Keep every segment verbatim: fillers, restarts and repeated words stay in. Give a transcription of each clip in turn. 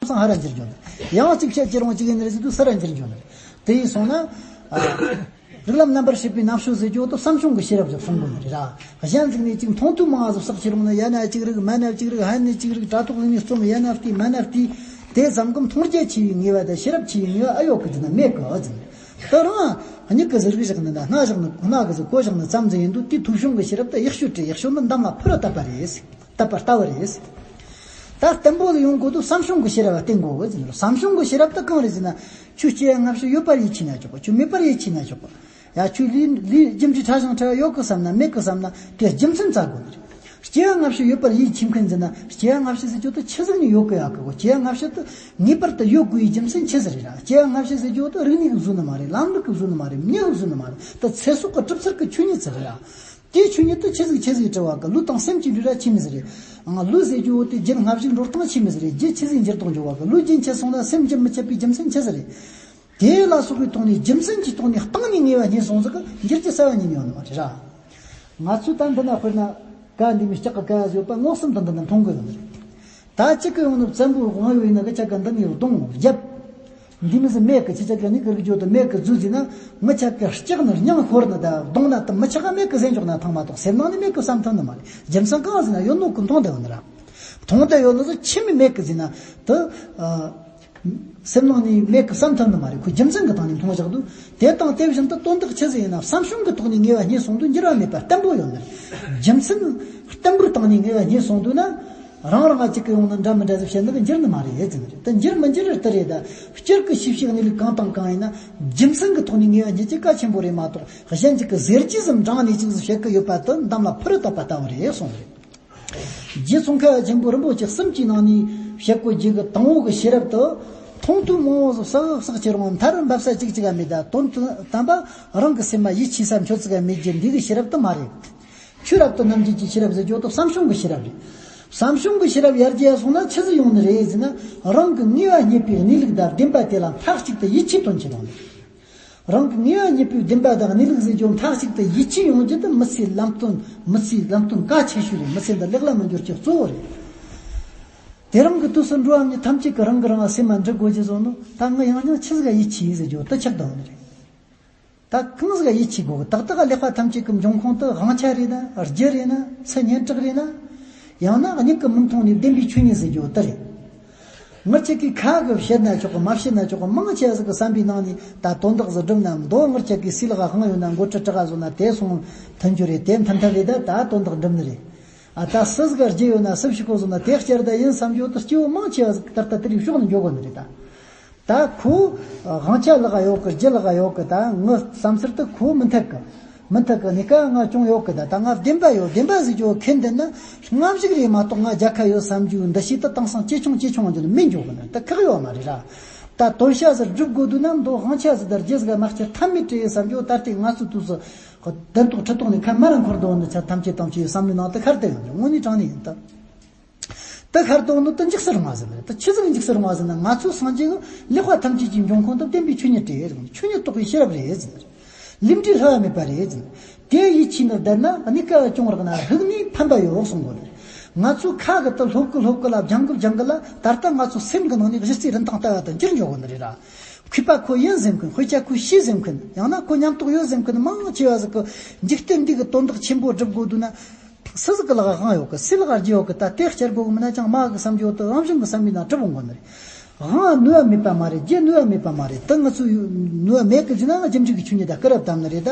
སང་ཧ་ར་འགྱུར་འགྱོ་ནི། ཡང་གཅིག་བཤད་ཀྱི་རུང་གཅིག་ཡིན་ནི་རེད་ཟེར་དུས་ས་ར་འགྱུར་འགྱོ་ནི་རེད། དེ་ཡིན་སོང་ན། ཨ། རིགས་ལམ་རྣམ་པར་ཕྱེ་བའི་རྣམ་དཔྱོད་ཟེར་རྒྱུ་དེ་བསམ་བྱུང་གི་ཤེས་རབ་ཅིག་གསུང་དགོས་ནི་རེད་ར། གཞན་ཟིག་ནས་ཅིག་མཐོང་ཐོས་མང་ང་ཟིག་བསགས་ཁྱེར་འོང་ན། ཡ་ན་གཅིག་རིག་མ་ན་གཅིག་རིག་ཧན་ནས་གཅིག་རིག་དྲ་ཐོག་ལས་ནས་རྩོམ་ཡ་ན་བལྟས་མ་ན་བལྟས། དེ་ཙམ་གི་མཐོང་རྒྱ་ཆེ་བའི་ངེས་པ་དང་ཤེས་རབ་ཆེ་བའི་ངེས་པ་ཨེ་ཡོད་གི་ཟེར་ན་མེད་གི་ཟེར་ནི། དེ་རང་མྱིག་གིས་ཟིག་རིག་བཞག་ནི་ན། སྣ་བཞག་ནི། སྣ་གིས་ཟིག་གོ་བཞག་ནི་ཙམ་ཟིག་ཡིན་དུས། དེ་ཐོས་བྱུང་གི་ཤེས་རབ་དེ་ཡག་ཤོས་རེད། ཡག་ཤོས་ནི་འདམ་ལ་ཕུ་རུ་བཏབ་པ་རེད། བཏབ་པ་ལྟ་བུ་རེད། ད་བརྟན་པོ་ལ་ཡོང་དགོས་དུས་བསམ་བྱུང་གི་ཤེས་རབ་བརྟེན་དགོས་གི་ཟེར་ནི། བསམ་བྱུང་གི་ཤེས་རབ་དེ་གང་རེད་ཟེར་ན། ཁྱོད་སྐྱེ་བ་སྔ་ཕྱི་ཡོད་པར་ཡིད་ཆེས་ན་ཆོག་གི། ཁྱོད་མེད་པར་ཡིད་ཆེས་ན་ཆོག་གི། ཡ། ཁྱོད་ལུས་ལུས་རྒྱུ་འབྲས་ཕྲ་ཞིང་ཕྲ་བ་ཡོད་གི་བསམ་ན། མེད་གི་བསམ་ན། དེ་རྒྱུ་མཚན་བཙལ་དགོས་ནི་རེད། སྐྱེ་བ་སྔ་ཕྱི་ཡོད་པར་ཡིད་ཆེས་མཁན་ཟེར་ན། སྐྱེ་བ་སྔ་ཕྱི་ཟེར་རྒྱུ་དེ་ཆི་ཟིག་ནས་ཡོད་གི་ཡོད་གི་གོ། སྐྱེ་བ་སྔ་ཕྱི་དེ་ངེས་པར་དུ་ཡོད་དགོས་པའི་རྒྱུ་མཚན་ཆི་ཟིག་རེད་ར། སྐྱེ་བ་སྔ་ཕྱི་ཟེར་རྒྱུ་དེ་རིག་གནས་ཀྱིས་བཟོས་ནི་མ་རེད། ལམ་ལུགས་ཀྱིས་བཟོས་ནི་མ་རེད། མྱི་གིས་བཟོས་ནི་མ་རེད། དེ་ཚེ་སྲོག་གི་གྲུབ་ཚུལ་གྱི་ཆོས་ཉིད་ཟིག་རེད་ར། དེའི་ཆོས་ཉིད་དེ་ཆི་ཟིག་ཆི་ཟིག་བྲི་བ་གི། ལུས་དང་སེམས་ཀྱི་འབྲེལ་བ་ཆི་མོ་ཟིག་རེད། ཨང་། ལུས་ཟེར་རྒྱུ་བོ་དེ་རྒྱུད་སྔ་ཕྱི་འགྲོ་སྟངས་ཆི་མོ་ཟིག་རེད། རྒྱུད་ཆི་ཟིག་འགྱུར་ལྡོག་འགྱོ་བ་གི། ལུས་རྒྱུན་ཆད་སོང་ན་སེམས་རྒྱུན་མི་ཆད་པའི་རྒྱུ་མཚན་ཆི་ཟིག་རེད། དེ་ལ་སོགས་པའི་ཐོག་ནས། རྒྱུ་མཚན་གྱི་ཐོག་ནས་སྟེང་ནས་ངེས་པ་རྙེད་སོང་ཟིག་གི་འགྱུར་རྒྱུ་རྩ་བ་ཉིད་ནས་ཡོད་ནི་མ་རེད་ར། ང་ཚོས་ད་འདི་ན་དཔེར་ན་ཀ་འདི་མོ་ལྕགས་ཀྱི་ཀ་ཟིག་ཡོད་པ་མངོན་སུམ་དུ་འདི་འདྲ་མཐོང་གི་ཡོད་ནི་རེད། ད་གཅིག་གི་ཡོང་ནི་བཙན་པོའི་དབང་ཡོད་ཡིན་ན་གི་ཆ་ག་འདི་ནས་རྡུང་རྒྱབ། འདི་མི་ཟིག་མེད་གི། ཁྱེད་ཅག་གི་ནི་གི་རིག་རྒྱུ་དེ་མེད་གི་བཟོས་ཟིན་ན། ངི་ཆ་གི་ལྕགས་ནི་སྙིང་ཤོར་ནི་ད་རྡུང་ན་དེ་མི་ཆག་ག་མེད་གི་ཟེར་འཇོག་ན་ཐང་མ་གཏོགས་སེམས་ནང་ནས་མེད་གི་བསམ་ཐུབ་ནི་མ་རེད། རྒྱུ་མཚན་གང་ཟེར་ན་ཡོད་ནོ་གི་མཐོང་བསྡད་ཡོད་ནི་ར། མཐོང་བསྡད་ཡོད་ནི་ཟིག་ཆི་མོ་མེད་གི་ཟེར་ན། དེ་ཨ་སེམས་ནང་ནས་མེད་གི་བསམ་ཐུབ་ནི་མ་རེད། ཁོ་རྒྱུ་མཚན་གི་སྟེང་ནས་མཐོང་བཞག་དུས། དེ་དང་དེ་བཞིན་དུ་དོན་དག་ཆི་ཟིག་ཡིན་ན་བསམ་བྱུང་གི་ཐོག་ནས་ངེས་པ་རྙེད་སོང་དུས་འགྱུར་བ་མེད་པ་བརྟན་པོ་ཡོད་ནི་རེད། རྒྱུ་མཚན་བརྟན་པོའི་སྟེང་ནས་ངེས་པ་རྙེད་སོང་དུས་ན། རང་རང་ང་གཅིག་གི་ཡོང་ན་འདྲ་མི་འདྲ་ཟིག་བཤད་ནི་གི་འགྱུར་ནི་མ་རེད་ཟེར་ནི་རེད། དེ་འགྱུར་མི་འགྱུར་དེ་རེད། ད་སྤྱིར་གི་ཤེས་བྱའི་གནས་ལུགས་གང་དང་གང་ཡིན་ན། རྒྱུ་མཚན་གི་ཐོག་ནས་ངེས་པ་རྙེད་རྒྱུ་གལ་ཆེན་པོ་རེད་མ་གཏོགས། གཞན་གཅིག་གི་ཟེར་རྒྱུ་ཙམ་དྲངས་ནས་ཅིག་ཟིག་བཤད་གི་ཡོད་པ་དེ་འདམ་ལ་ཕུ་རུ་བཏབ་པ་ལྟ་བུ་རེད་གསུངས་རེད། རྗེ་ཙོང་ཁ་པ་ཆེན་པོ་རིན་པོ་ཆེ་གསུམ་གྱི་ནང་ནས་བཤད་གོ་རྒྱུ་གི་དང་པོ་གི་ཤེས་རབ་དེ། མཐོང་ཐོས་མང་བོ་ཟིག་བསགས་བསགས་ཁྱེར་འོང་མཐར་འབབ་ས་གཅིག་གཅིག་ག་མེད། ད་དོན་དམ་པ་རང་གི་སེམས་མ་ཡིད་ཆེས་ས་འཆོལ་ཚིག་ག་མེད་རྒྱུ་འདི་གི་ཤེས་རབ་དེ་མ་རེད། ཆོས་རབ་ཏུ་རྣམ་འབྱེད་ཀྱི་ཤེས་རབ་ཟེར་རྒྱུ་དེ་བསམ་བྱུང་གི་ཤེས་རབ་རེད། བསམ་བྱུང་གི་ཤེས་རབ་ཡར་རྒྱས་སོང་ན་ཆི་ཟིག་ཡོང་ནི་རེད་ཟེར་ན། རང་གི་ངེས་པ་རྙེད་པའི་གནས་ལུགས་དང་བདེན་པ་དེ་ལ་མཐའ་གཅིག་ཏུ་ཡིད་ཆེས་དོན་ཆེ་ཡོང་ནི་རེད། རང་གི་ངེས་པ་རྙེད་པའི་བདེན་པ་དང་གནས་ལུགས་ཟེར་རྒྱུ་མཐའ་གཅིག་ཏུ་ཡིད་ཆེས་ཡོང་རྒྱུ་དེ་མི་ཚེའི་ལམ་སྟོན། མི་ཚེའི་ལམ་སྟོན་གལ་ཆེ་ཤོས་རེད། མི་ཚེ་འདི་ལེགས་ལ་མི་འགྱུར་རྒྱུ་གཙོ་བོ་རེད། དེ་རིང་གི་དུས་སུ་འགྲོ་བ་མི་ཐམས་ཅད་ཀྱིས་རང་གིས་རང་ལ་སེམས་མ་འདྲི་དགོས་རྒྱུ་བཟོ་ནོ། ད་ངི་ཡང་སྙིང་ཆི་ཟིག་ག་ཡིད་ཆེས་ཟེར་རྒྱུ་དེ་ཆགས་བསྡད་ནི་རེད། ད་གང་ཟིག་ག་ཡིད་ཆེས་དགོས་གི། ཏག་ཏག་ལེགས་པ་ཐམས་ཅད་ཀྱི་འབྱུང་ཁུངས་དེ་དབང་ཆ་རེད་ན། རྒྱུ་རེད་ན། ཚུལ་སྙན་གྲགས་རེད་ན། ཡང་ན་མྱིག་གིས་མི་མཐོང་ནས་བདེན་པའི་ཆོས་ཉིད་ཟེར་རྒྱུ་དེ་རེད། ངེད་ཅག་གིས་ཁ་གིས་བཤད་ན་ཆོག་གི། མ་བཤད་ན་ཆོག་གི། མང་ཆེ་བ་ཟིག་གི་བསམ་པའི་ནང་ནས་ད་དོན་དག་ཟིག་སྒྲུབ་ན། མདོ་ངེད་ཅག་གིས་སུའི་ལག་ག་དབང་ཡོད་ན། མགོ་ཁྲིད་དྲག་ག་བཟོ་ན་དེ་སོང་མཐུན་རྒྱུ་རེད། དེ་མཐུན་མཐུན་རེད། ད་ད་དོན་དག་འགྲུབ་ནི་རེད། ཨ། ད་སུ་ཟིག་ག་རྒྱུ་ཡོད་ན། སུ་ཞིག་གོ་བཟོ་ན་དེ་བསྐྱར་ད་ཡིན་བསམ་རྒྱུ་དེ་སྐྱེ་བོ་མང་ཆེ་བ་ཟིག་ད་ལྟ་དེ་རིགས་ཕྱོགས་ནས་འགྱོ་གོ་ནི་རེད་ད། ད་ཁོ་དབང་ཆ་ལག་ག་ཡོད་གི། རྒྱུ་ལག་ག་ཡོད་གི། ད་ངི་བསམ་ཚུལ་དེ་ཁོ་མི་འཐད་གི། མི་འཐད་གི། གནས་སྐབས་ང་སྐྱོང་ཡོད་གི། ད་ད་ང་བདེན་པ་ཡོད། བདེན་པ་ཟེར་རྒྱུ་ཁས་འདི་ན་སྔ་གཞུག་རེད་མ་གཏོགས། ང་རྒྱལ་ཁ་ཡོད་བསམ་རྒྱུ་འདུ་ཤེས་དེ་དེང་སང་ཇེ་ཆུང་ཇེ་ཆུང་འགྱོ་ནི་མི་འགྱོ་གི་ནི་དེ་ཁག་ཡོད་མ་རེད་ར། ད་དོན་བྱ་ཟིག་སྒྲུབ་དགོས་དུས་ན་མདོ་དབང་ཆ་ཟིག་དང་རྒྱུ་ཟིག་ག་མ་སྐྱེ་ཐབས་མེད་རེད་བསམ་རྒྱུ། ད་ལྟའི་ང་ཚོའི་དུས་སུ་བདེན་ཐོག་ཁྲི་ཐོག་ནས་ཁ་མར་འཁོར་འདུག་ནི་ཆ་ཐམས་ཅད་ཐམས་ཅད་བསམ་བློའི་ནང་དུ་ཤར་བསྡད་ཡོད་རེད། དངོས་གནས་དྲང་གནས་ཡིན་ད། དེ་ཤར་དོན་ནི་དེ་འཇིགས་སུ་རུང་བ་ཟིག་རེད། དེ་ཆི་ཟིག་འཇིགས་སུ་རུང་བ་ཟིག་ན། ང་ཚོའི་སངས་རྒྱས་ཀྱིས་ལེགས་པ་ཐམས་ཅད་ཀྱི་འབྱུང་ཁུངས་དེ་བདེན་པའི་ཆོས་ཉིད་རེད། ཆོས་ཉིད་རྟོགས་པའི་ཤེས་རབ་རེད་ཟེར། ལས་འབྲས་བསླུ་བ་མེད་པ་རེད་ཟེར། དེ་ཡིད་ཆེས་ནི་བསྡད་ན་གནས་སྐབས་སྐྱོང་རག་ན་རིག་ནས་ཕན་པ་ཡོད་གསུང་གོ་ནི་རེད། ང་ཚོའི་ཁ་གི་དེ་སློབ་གི་སློབ་གི་ལ་སྦྱང་གི་སྦྱང་གི་ལ། ད་ལྟ་ང་ཚོའི་སེམས་གི་ནང་ནས་གཞི་རྩའི་རིན་ཐང་ལྟ་བ་དེ་འགྱུར་འགྱོ་གོ་ནི་རེད་ར། མཁས་པ་ཁོ་ཡིན་ཟེར་མཁན། དཔེ་ཆ་ཁོ་ཤེས་ཟེར་མཁན། ཡང་ན་ཁོ་ཉམས་རྟོགས་ཡོད་ཟེར་མཁན་མང་ཆེ་བ་ཟིག་གིས་འཇིག་རྟེན་འདི་གི་དོན་དག་ཆེན་པོ་སྒྲུབ་དགོས་དུས་ན། སུ་ཟིག་གི་ལག་ག་དབང་ཡོད་གི། སུའི་ལག་ག་རྒྱུ་ཡོད་གི། ད་དེ་བསྐྱར་དགོས་གི་མིན་ན་ཅང་མ་གི་བསམ་རྒྱུ་དེ་རང་བཞིན་གི་བསམ་པའི་ནང་གྲུབ་འོང་གོ་ནི་རེད། དབང་ནུས་པ་མེད་པ་མ་རེད། རྒྱུ་ནུས་པ་མེད་པ་མ་རེད། ད་ང་ཚོ་ནུས་པ་མེད་གི་ཟེར་ན་རྒྱུ་འབྲས་ཀྱི་ཆོས་ཉིད་དང་སྐུར་བ་བཏབ་ནི་རེད། ད་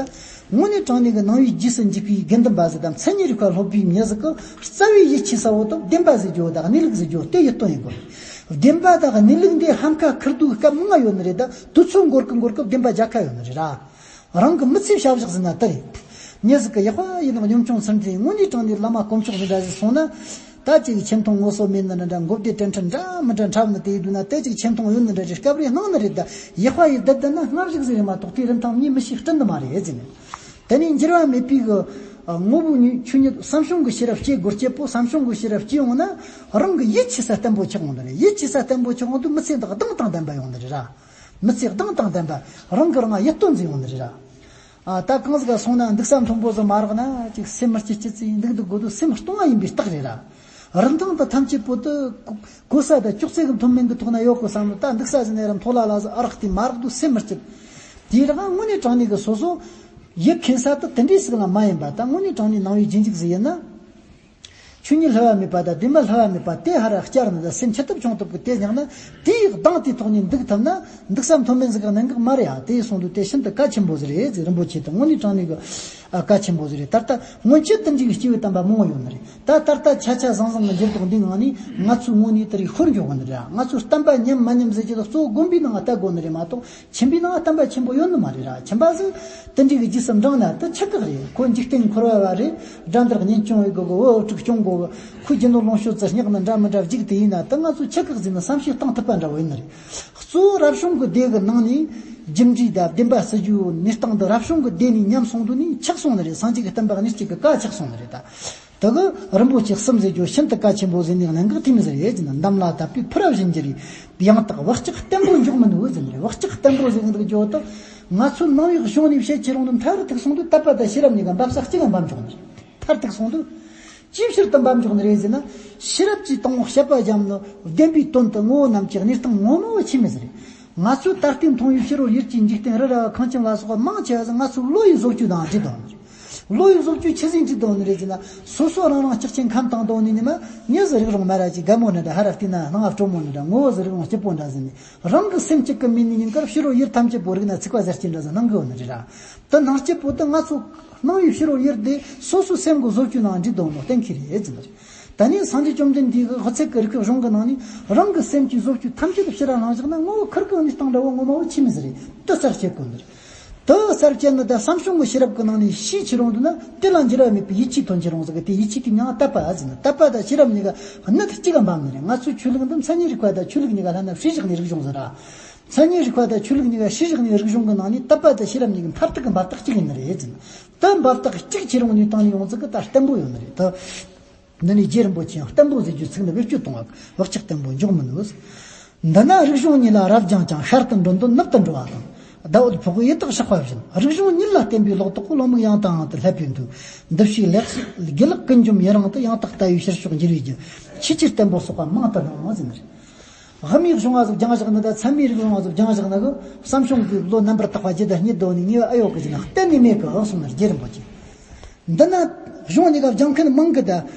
དངོས་གནས་དྲང་གནས་ཀྱི་ནང་པའི་རྗེས་སུ་འཇུག་པའི་དགེ་འདུན་པ་ཟིག་དང་མཚན་ཉིད་རིག་པ་སློབ་པའི་མྱི་ཟིག་གི་རྩ་བའི་ཡིད་ཆེས་ས་བོ་དེ་བདེན་པ་ཟེར་རྒྱུ་དང་གནས་ལུགས་ཟེར་རྒྱུ་དེ་ཡིད་རྟོན་ཡིན་དགོས། བདེན་པ་དང་གནས་ལུགས་འདི་ཕམ་ཁ་ཁུར་དུས་སྐབས་མང་ཡོད་ནི་རེད། ད་དུས་ཚོད་འགོར་གི་འགོར་གི་བདེན་པ་རྒྱལ་ཁ་ཡོད་ནི་རེད་ར། རང་གི་མི་ཚེ་བྱ་བཞག་ཟིན་ན་དེ་རེད། མྱི་ཟིག་གི་ཡག་པ་ཡིན་ནོ་གཉོམ་ཆུང་ཚུལ་འདི་དངོས་གནས་དྲང་གནས་བླ་མ་དཀོན་མཆོག་འདི་འདྲ་ཟིག་སོང་ན། ད་ཅིག་ཆེ་མཐོང་ངོ་སོ་མེད་ནི་འདྲ་འདྲ། མགོ་བདེ་དྲན་ཁྲི་འདྲ་མི་འདྲ་འཁྲབ་ནི་དེ་ཡིན་དུས་ན། དེ་ཅིག་ཆེ་མཐོང་ཡོད་ནི་འདྲ་རེད། སྐབས་རེ་སྣང་ནི་རེད། ད་ཡག་པ་ཡིན་བསྡད་བསྡད་ན་སྔ་གཞུག་ཟིག་རེད་མ་གཏོགས་དེའི་རིན་ཐང་མྱི་མི་ཤེས། བསྐྲུན་ནི་མ་རེད་ཟེར་ནས། དེ་ནས་འགྱུར་བ་མེད་པའི་གི་ངོ་བོ་ཉིད་ཆོས་ཉིད་བསམ་བྱུང་གི་ཤེས་རབ་སྐྱེ་དགོས་རྒྱུ་པོ། བསམ་བྱུང་གི་ཤེས་རབ་སྐྱེ་ཡོང་ན་རང་གི་ཡིད་ཆེས་ས་བརྟན་པོ་ཆགས་ཡོང་ནི་རེད། ཡིད་ཆེས་ས་བརྟན་པོ་ཆགས་ཡོང་དུས་མི་ཚེ་འདི་གདེང་དང་ལྡན་པ་ཡོང་ནི་རེད་ར། མི་ཚེ་གདེང་དང་ལྡན་པ། རང་གིས་རང་ཡིད་རྟོན་མཛད་ཡོང་ནི་རེད་ར། ཨ། ད་གང་ཟིག་ག་སོང་ན་འདུག་ས་མཐོན་པོ་ཟིག་མ་རག་ན་ཅིག་སེམས་མི་སྐྱིད་སྐྱིད་ཙི་འདུག་འདུག་དགོས་དུས་སེམས་སྟོང་བ་ཡིན་པའི་རྟགས་རེད་ར། རིན་ཐང་དང་ཐམས་ཅད་པོ་དུ་གོ་ས་དང་ཅོག་ཙེ་གི་མཐོ་དམན་གི་ཐོག་ན་ཡོད་གོ་བསམ་ནོ། ད་འདུག་ས་ཟིན་ནས་ར་མཐོ་ལ་ལ་ཟི་ཨ་རག་དེ་མ་རག་དུ་སེམས་མི་སྐྱིད། དེ་ར་དངོས་གནས་དྲང་གནས་གི་སོ་སོ་ཡིད་མཁྱེན་ས་དུ་དེ་འདྲའི་ཟིག་ལ་མ་ཡིན་པ། ད་དངོས་གནས་དྲང་གནས་ནང་བའི་རྗེས་འཇུག་ཟིག་ཡིན་ན། ཆོས་ཉིད་བསླུ་བ་མེད་པ་དང་བདེན་པ་བསླུ་བ་མེད་པ་དེ་ཧ་ར་བསྐྱར་ནི་དང་སེམས་ཆེ་ཐུབ་ཆུང་ཐུབ་ཀྱི་དེ་སྙིང་ན་དེའི་གདངས་དེའི་ཐོག་ནས་འདུག་ཐུབ་ན་འདུག་ས་མཐོ་དམན་ཟིག་གི་གནད་འགག་མ་རེད་ཡ། དེ་ཡིན་སོང་དུས་དེ་ཤིན་ཏུ་གལ་ཆེན་པོ་ཟིག་རེད་ཟེར། རིན་པོ་ཆེ་དང་དངོས་གནས་དྲང་གནས་གི་ཨ་གལ་ཆེན་པོ་ཟིག་རེད། ད་ལྟ་སྔོན་ཆད་དུ་འཇུག་གི་སྐྱེས་བུ་དམ་པ་མང་བོ་ཡོད་ནི་རེད། ད་ད་ལྟ་ཆ་ཆ་ཟང་ཟང་གི་འགྱུར་ལྡོག་འདི་ངང་ནས་ང་ཚོའི་ངོ་ནས་དེ་རིགས་ཤོར་འགྱོ་གི་ནི་རེད། ང་ཚོའི་བསྟན་པ་ཉམས་མ་ཉམས་ཟེར་གྱི་ལ་གཙོ་བོ་དགོན་པའི་ནང་ལྟ་དགོས་ནི་རེད་མ་གཏོགས། ཁྱིམ་པའི་ནང་བསྟན་པ་ཆེན་པོ་ཡོད་ནི་མ་རེད་ར། ཁྱིམ་པ་ཟིག་དེ་འདྲའི་གི་རྗེས་སུ་འབྲངས་ན་དེ་ཆག་གི་རེད། ཁོ་འཇིག་རྟེན་འཁོར་བ་བ་རེད། དགྲ་འདིར་གཉེན་སྐྱོང་བའི་གི་གི་བུ་ཕྲུག་སྐྱོང་དགོས་གི། ཁོའི་རྒྱུ་ནོར་ལོངས་སྤྱོད་ཙི་སྙེག་ནི་འདྲ་མི་འདྲ་བརྒྱུག་དེ་ཡིན་ན་དེ་ང་ཚོ་ཆག་གི་ཟིག་ནི་བསམ་ཤེས་གཏང་ཐུབ་པ་འདྲ་བོ་ཡིན་ནི་རེད། གཙོ་བོ་རབ་བྱུང་གི་སྡེ་གི་ནང་ནས་རྒྱུ་འབྲས་དང་བདེན་པ་སྲིད་ཇུས་གནས་སྟངས་འདི་རབ་བྱུང་གི་སྡེ་ནས་ཉམས་སོང་དུས་ནས་ཆག་སོང་ནི་རེད། སངས་རྒྱས་ཀྱི་བསྟན་པ་གནས་སྐྱེས་ཀྱི་བཀའ་ཆག་སོང་ནི་རེད་ད། དེ་གི་རིན་པོ་ཆེ་གསུམ་ཟེར་རྒྱུ་ཤིན་ཏུ་གལ་ཆེན་པོ་ཟེར་ནས་གནད་འགག་དེ་མི་ཟེར་ཡོད་ཀྱི་ན། འདམ་ལ་བཏབ་པའི་ཕུ་ར་བཞིན་གྱི་རེད། ཡང་དག་བག་ཆགས་བརྟན་པོ་འཇོག་མིན་འདུག་ཟེར་ནས་རེད། བག་ཆགས་བརྟན་པོ་ཟེར་གི་འདུག་ཅོ་ད་ང་ཚོ་ནང་བའི་གཞུང་ནས་བཤད་ཁྱེར་རུང་དུ་མཐའ་རུ་ཐུག་སོང་དུས་དད་པ་དང་ཤེས་རབ་གཉིས་ཀ་འབབ་ས་གཅིག་ག་འབབ་འཇོག་ནི་རེད། མཐར་ཐུག་སོང་དུས་ཅིའི་ཕྱིར་དུ་འབབ་འཇོག་ནི་རེད་ཟེར་ན། ཤེས་རབ་ཀྱིས་དང་པོ་དཔྱད་པ་བརྒྱབ་ནི་བདེན་པའི་དོན་དུ་ངོ་བོ་རྣམས་ཀྱི་གནས་སྟངས་ངོ་མ་བོ་ཆི་མི་ཟེར་རེད། ང་ཚོས་ད་ལྟའི་མཐོང་བའི་ཕྱི་རོལ་ཡུལ་གྱི་འཇིག་རྟེན་རི་ར་བ་ཁང་ཁྱིམ་ལ་སོགས་པ་མང་ཆེ་བ་ང་ཚོའི་བློ་ཡི་བཟོ་བཅོས་དང་འདྲེས་དང་ནི་རེད། བློ་ཡི་བཟོ་བཅོས་ཆི་ཟིག་འདྲེས་དང་ནི་རེད་ཟེར་ན། སོ་སོ་རང་རང་གཅིག་ཆེན་ཁམས་དང་དང་ནི་ནི་མ། མྱི་ཟིག་རིག་རུང་མ་ར་ཅིག་རྒད་མོ་ནི་འདྲ། ཧ་ར་བལྟས་ན་སྣང་བ་སྤྲོ་མོ་ནི་འདྲ། ངོ་བོ་ཟིག་རིག་རུང་སྐྱིད་པོ་འདྲ་ཟེར་ནས། རང་གི་སེམས་གཅིག་གི་མིག་ནས་ཉིན་དཀར་ཕྱི་རོལ་ཡུལ་ཐམས་ཅད་པོ་རིག་ན་ཚིག་པ་ཟེར་གྱིན་འདྲ་ཟེར་སྣང་གི་ཡོད་ནི་རེད་ར། དེ་སྣང་སྐྱིད་པོ་དེ་ང་ཚོ་སྣང་བའི་ཕྱི་རོལ་ཡུལ་དེ་སོ་སོའི་སེམས་ཀྱི་བཟོ་བཅོས་ནང་འདྲེས་དང་ནོ་གཏན་འཁེལ་རེད་ཟེར་ནི་རེད། ད་ནི་སངས་རྒྱས་བཅོམ་ལྡན་འདས་ཀྱི་དབུ་ཚད་ཀྱི་རིགས་པའི་གཞུང་གི་ནང་ནས་རང་གི་སེམས་ཀྱི་བཟོ་བཅོས་ཐམས་ཅད་ཕྱི་ར་ལྷུང་བཞག་ན་ངོ་བོ་ཁིར་གི་གནས་སྟངས་འདྲ་བོ་ངོ་མ་བོ་ཆི་མི་ཟེར་རེད། དེ་གསལ་བྱེད་དགོས་ནི་རེད། དེ་གསལ་བྱེད་ནི་ད་བསམ་བྱུང་གི་ཤེས་རབ་ཀྱི་ནང་ནས་ཤེས་ཁྱེར་རུང་དུ་ན་དེ་ལ་འགྱུར་བ་མེད་པའི་ཡིད་ཆེས་ཐོན་ཁྱེར་རུང་ཟེར་གི། དེ་ཡིད་ཆེས་དེ་མྱིང་ང་དད་པ་ཟེར་ནི། དད་པ་དང་ཤེས་རབ་གཉིས་ཀ་གནད་གཅིག་ག་འབབ་ནི་རེད། ང་ཚོའི་ཆོས་ལུགས་འདི་མཚན་ཉིད་རིག་པ་དང་ཆོས་ལུགས་གཉིས་ཀ་ལྷན་ན་སྲིད་བཞག་ནས་རིག་གཞུང་ཟེར་ར། མཚན་ཉིད་རིག་པ་དང་ཆོས་ལུགས་གཉིས་ཀ་སྲིད་བཞག་ནས་རིག་གཞུང་གི་ནང་ནས་དད་པ་དང་ཤེས་རབ་གཉིས་ཀ་མཐར་ཐུག་གི་འབབ་སྟེགས་གཅིག་ཡིན་ནི་རེད་ཟེར་ནི། དེ་འབབ་སྟེགས་གཅིག་ཁྱེར་རུང་ནས་བཏང་ནས་ཡོང་ཚུལ་གི་ད་བརྟན་པོ་ཡོད་ནི་རེད་དེ། འདི་ནི་རྗེ་རིན་པོ་ཆེ་ཡང་བརྟན་པོ་ཟེར་རྒྱུའི་ཚིག་འདི་བེད་སྤྱོད་གཏོང་བ། བག་ཆགས་བརྟན་པོ་འཇོག་མིན་ནོ། འདི་ན་རིག་གཞུང་གཉིས་ལ་རབ་སྦྱངས་ཀྱང་ཤར་དུ་འགྲོ་འདོད་ནུབ་ཏུ་འགྲོ་བ་དང་། ཟླ་འོད་ཕོག་ཡི་དྭགས་ཞགས་པ་བཞིན། རིག་གཞུང་གཉིས་ལ་བརྟེན་པའི་ལོག་རྟོག་གི་བློ་མིག་ཡང་དང་ཡང་དུ་བསླད་པའི་མཐུས། འདུ་ཤེས་ལེགས་སུ་དགེ་ལེགས་ཀུན་འཇོམས་ཡི་རང་དུ། ཡང་དག་ལྟ་བའི་ཕྱིར་ཕྱོགས་འགྱུར་བའི་རྒྱུ། ཆེས་ཆེར་བརྟན་པོ་གསོག་པ་མང་དུ་སྣང་ཟེར་ནི་རེད། དབུ་མའི་གཞུང་བ་ཟིག་སྦྱངས་བཞག་ནི་དང་ཚད་མའི་རིག་གཞུང་བ་ཟིག་སྦྱངས་བཞག་ནི་གི་བསམ་བྱུང་གི་བློ་རྣམ་པར་དག་པ་ཇི་ལྟར་རྙེད་དོ་ནི་ངེས་པ་ཨེ་ཡོད་གི་ཟེར་ན་གཏན་ནས་མེད་གི་གསུངས་ནི་རྗེ་རིན་པོ་ཆེ། འདི་ན་གཞུང་གཉིས་ཀ་སྦྱང་མཁན་མང་གི། ད་